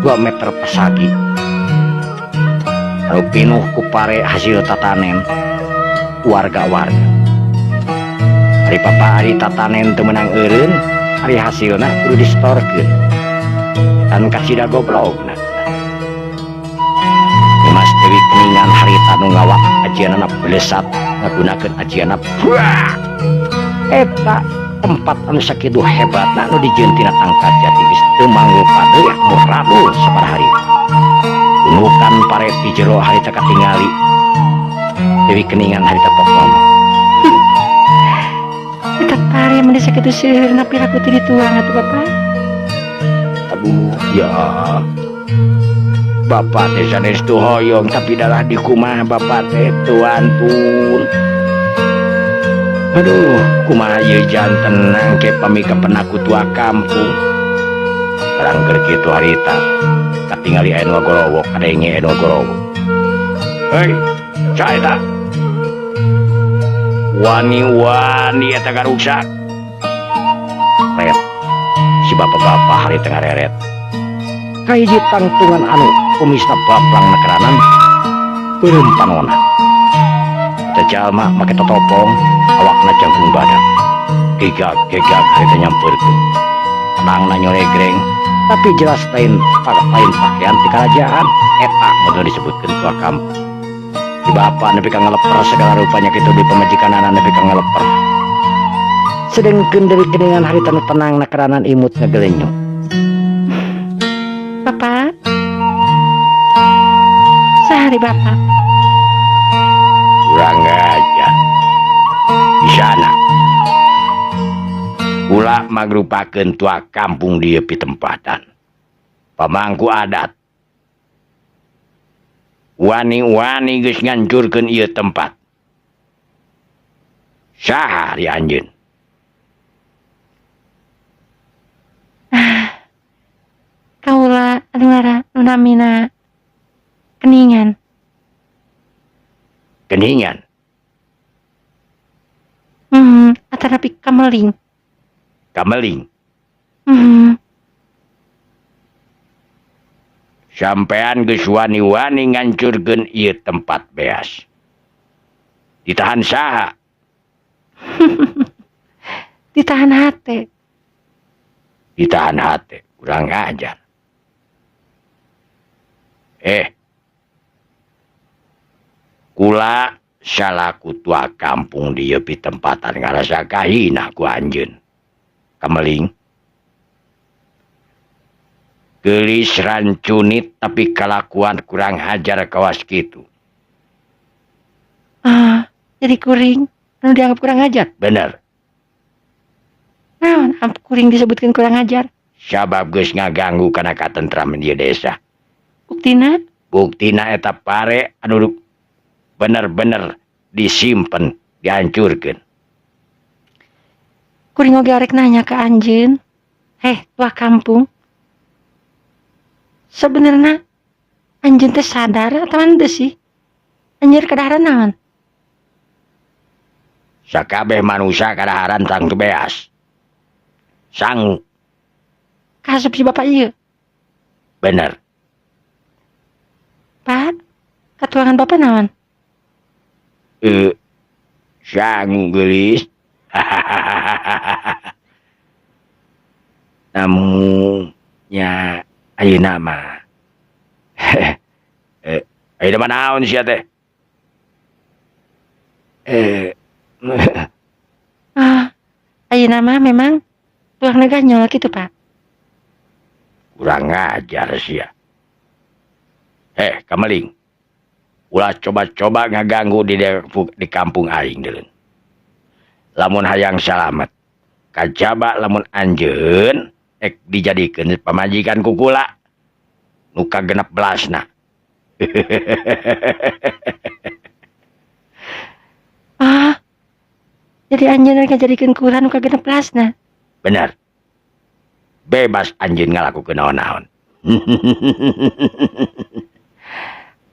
2 meter persegi. Anu pinuh ku pare hasil tatanen warga-warga. Ari papa ari tatanen teu meunang eureun, ari hasilna kudu distorkeun. Dan kasida goblogna. Mas Dewi Keningan harita nu ngawatak ajianana belesat ngagunakeun ajianna. Buah! Eta tempat anu sakitu hebatna nu dijieun tina tangkal jati geus teu mangrupa deui amburadul sabaraha harita. Tunukan pare ti jero harita katingali. Dewi Keningan harita pok ngomong. Eta pare meni sakitu seueurna piraku teu dituang atuh Bapak. Aduh ya. Bapak teh sanes teu hoyong tapi dalah di kumaha bapak teh teu wantun. Aduh, kumaha ieu janten nangke pami ka penaku tua kampung. Barang keur kitu harita katingali aya nu ngagorowok, kadenge aya nu ngagorowok. Hei, saha eta? Wani-wani eta garuksak. Ret. Si bapak-bapak harita ngareret. Kahiji tangtungan anu kumisna baplang nekeranan beureum panona. Eta jalma make totopong, awakna jangkung badak. Gegag-gegag harita nyampeurkeun. Pedangna nyoregreng, tapi jelas lain lain pakaian ti kerajaan. Eta model disebutkeun tua kampung. Si bapak nepi ka ngaleper segala rupanya kitu di pamajikanana nepi ka ngaleper. Sedengkeun Dewi Keningan harita nu tenang nekeranan imut ngagelenyuk. Bapak, sehari Bapak. Kurang ajar. Di sana. Kula mangrupakeun tua kampung di pitempatan. Pamangku adat. Wani-wani geus ngancurkeun ieu tempat. Saha ari anjeun? Kaula anu ngara nu namina Keningan. Keningan? Atanapi Kameling. Kameling? Sampean geus wani-wani ngancurkeun ieu tempat beas. Ditahan saha? Ditahan hate. Ditahan hate, kurang ajar. Kula salaku tua kampung di ieu pitempatan ngarasa kahina ku anjeun. Kameling. Geulis rancunit tapi kalakuan kurang hajar kawas kitu. Ah, jadi kuring anu dianggap kurang ajar? Bener. Naon amp kuring disebutkeun kurang ajar? Sabab geus ngaganggu kana katentraman ieu desa. Buktina? Buktina eta pare anu bener-bener disimpen, dihancurkeun. Kuring oge arek nanya ka anjeun. Heh, tua kampung. Sebenarnya anjeun teh sadar atawa henteu sih? Anjeun kadaharan naon? Sakabeh manusia kadaharan tangtu beas. Sangu. Kaasup si bapak ieu. Bener. Pak, katuangan bapak naon? Sangu geulis. Namun nya ayeuna mah. Ayeuna mah naon sia teh? Ayeuna mah memang tuangna ganyol kitu, Pak. Kurang ngajar sia. Kameling. Ulah coba-coba ngaganggu di kampung aing deuleu. Lamun hayang salamet, kajaba lamun anjeun ek dijadikeun pamajikan ku kula nu kagenep belasna. Ah. Jadi anjeun rek ngajadikeun kula nu kagenep belasna. Bener. Bebas anjeun ngalakukeun naon-naon.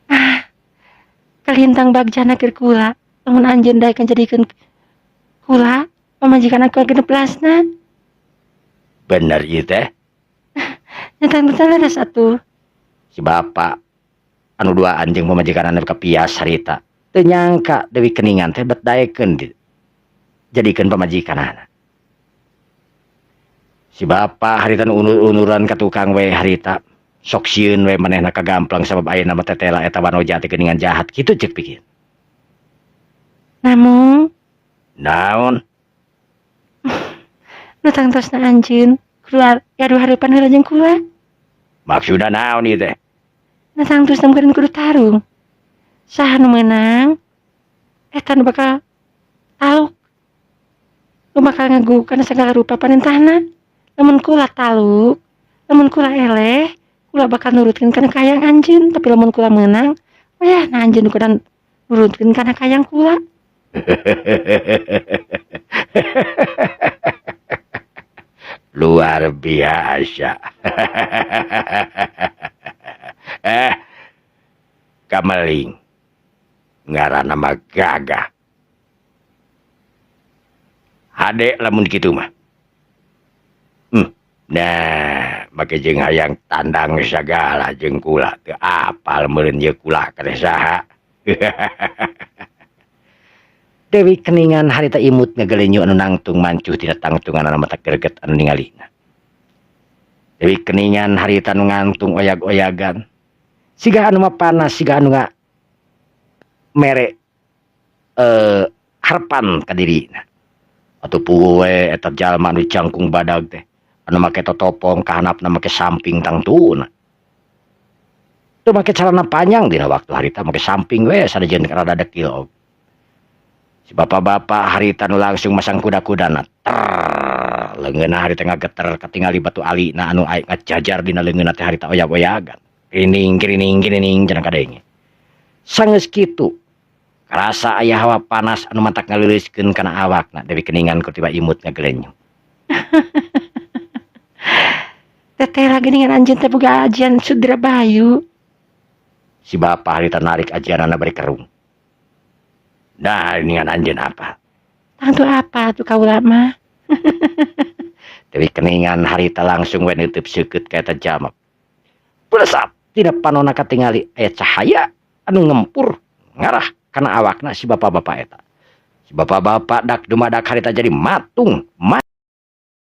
Ah. Kalintang bagjana keur kula, lamun anjeun daek ngajadikeun kula pamajikan aku genep belasna. Bener ieu teh. Nyata leres atuh. Si bapak anu duaan jeung pamajikanana kapias harita. Teu nyangka Dewi Keningan teh bet daekeun jadikeun pamajikanana. Si bapak harita nu unur-unuran ka tukang we harita. Sok sieun we manehna kagamplang sabab ayeuna mah tetela eta wanoja teh geuningan jahat kitu ceuk pikir. Namun naon? Nu tangtosna anjeun keluar gaduh hareupan heula jeung kula. Maksudna naon ieu teh? Nu tangtosna meureun kudu tarung. Saha nu meunang eta nu bakal taluk. Nu bakal ngagu kana sagala rupa parentahna. Lamun kula taluk, lamun kula eleh, kula bakal nurutkeun kana kahayang anjeun, tapi lamun kula meunang, weh nah anjeun nu kudu nurutkeun kana kahayang kula. Luar biasa. Kameling ngaranna mah gagah. Hade lamun kitu mah. Nah, make jeung hayang tandang sagala jeung kula teu apal meureun ieu kula keneh saha. Dewi Keningan harita imut ngagelenyu anu nangtung mancuh tina tangtunganana mata greget anu ningalina. Dewi Keningan harita nu ngantung oyag-oyagan. Siga anu mah panas, siga anu nga mere harepan ka dirina. Atuh puguh we eta jalma anu jangkung badag teh anu make totopong ka handapna make samping tangtuna. Teu make calana panjang dina waktu harita make samping we sanajan rada dekil og. Si bapak-bapak harita nu langsung masang kuda-kudana. Ter, leungeunna harita ngageter katingali batu alina anu aya ngajajar dina leungeunna teh harita oyag-oyagan. Kirining kirining kirining cenah kadenge. Sanggeus kitu karasa aya hawa panas anu matak ngaleuleuskeun kana awakna. Dewi Keningan ku tiba imut ngagelenyu. Teteh lagi dengan anjeun teh boga ajian Sudra Bayu. Si bapak harita narik ajianana bari kerung. Nah, dengan anjeun apa? Tangtu apa tuh kaula mah? Dewi Keningan harita langsung we neuteub seukeut ka eta jalma. Pelesap tina panona katingali aya cahaya anu ngempur ngarah kana awakna si bapak-bapak eta. Si bapak-bapak dak dumadak harita jadi matung,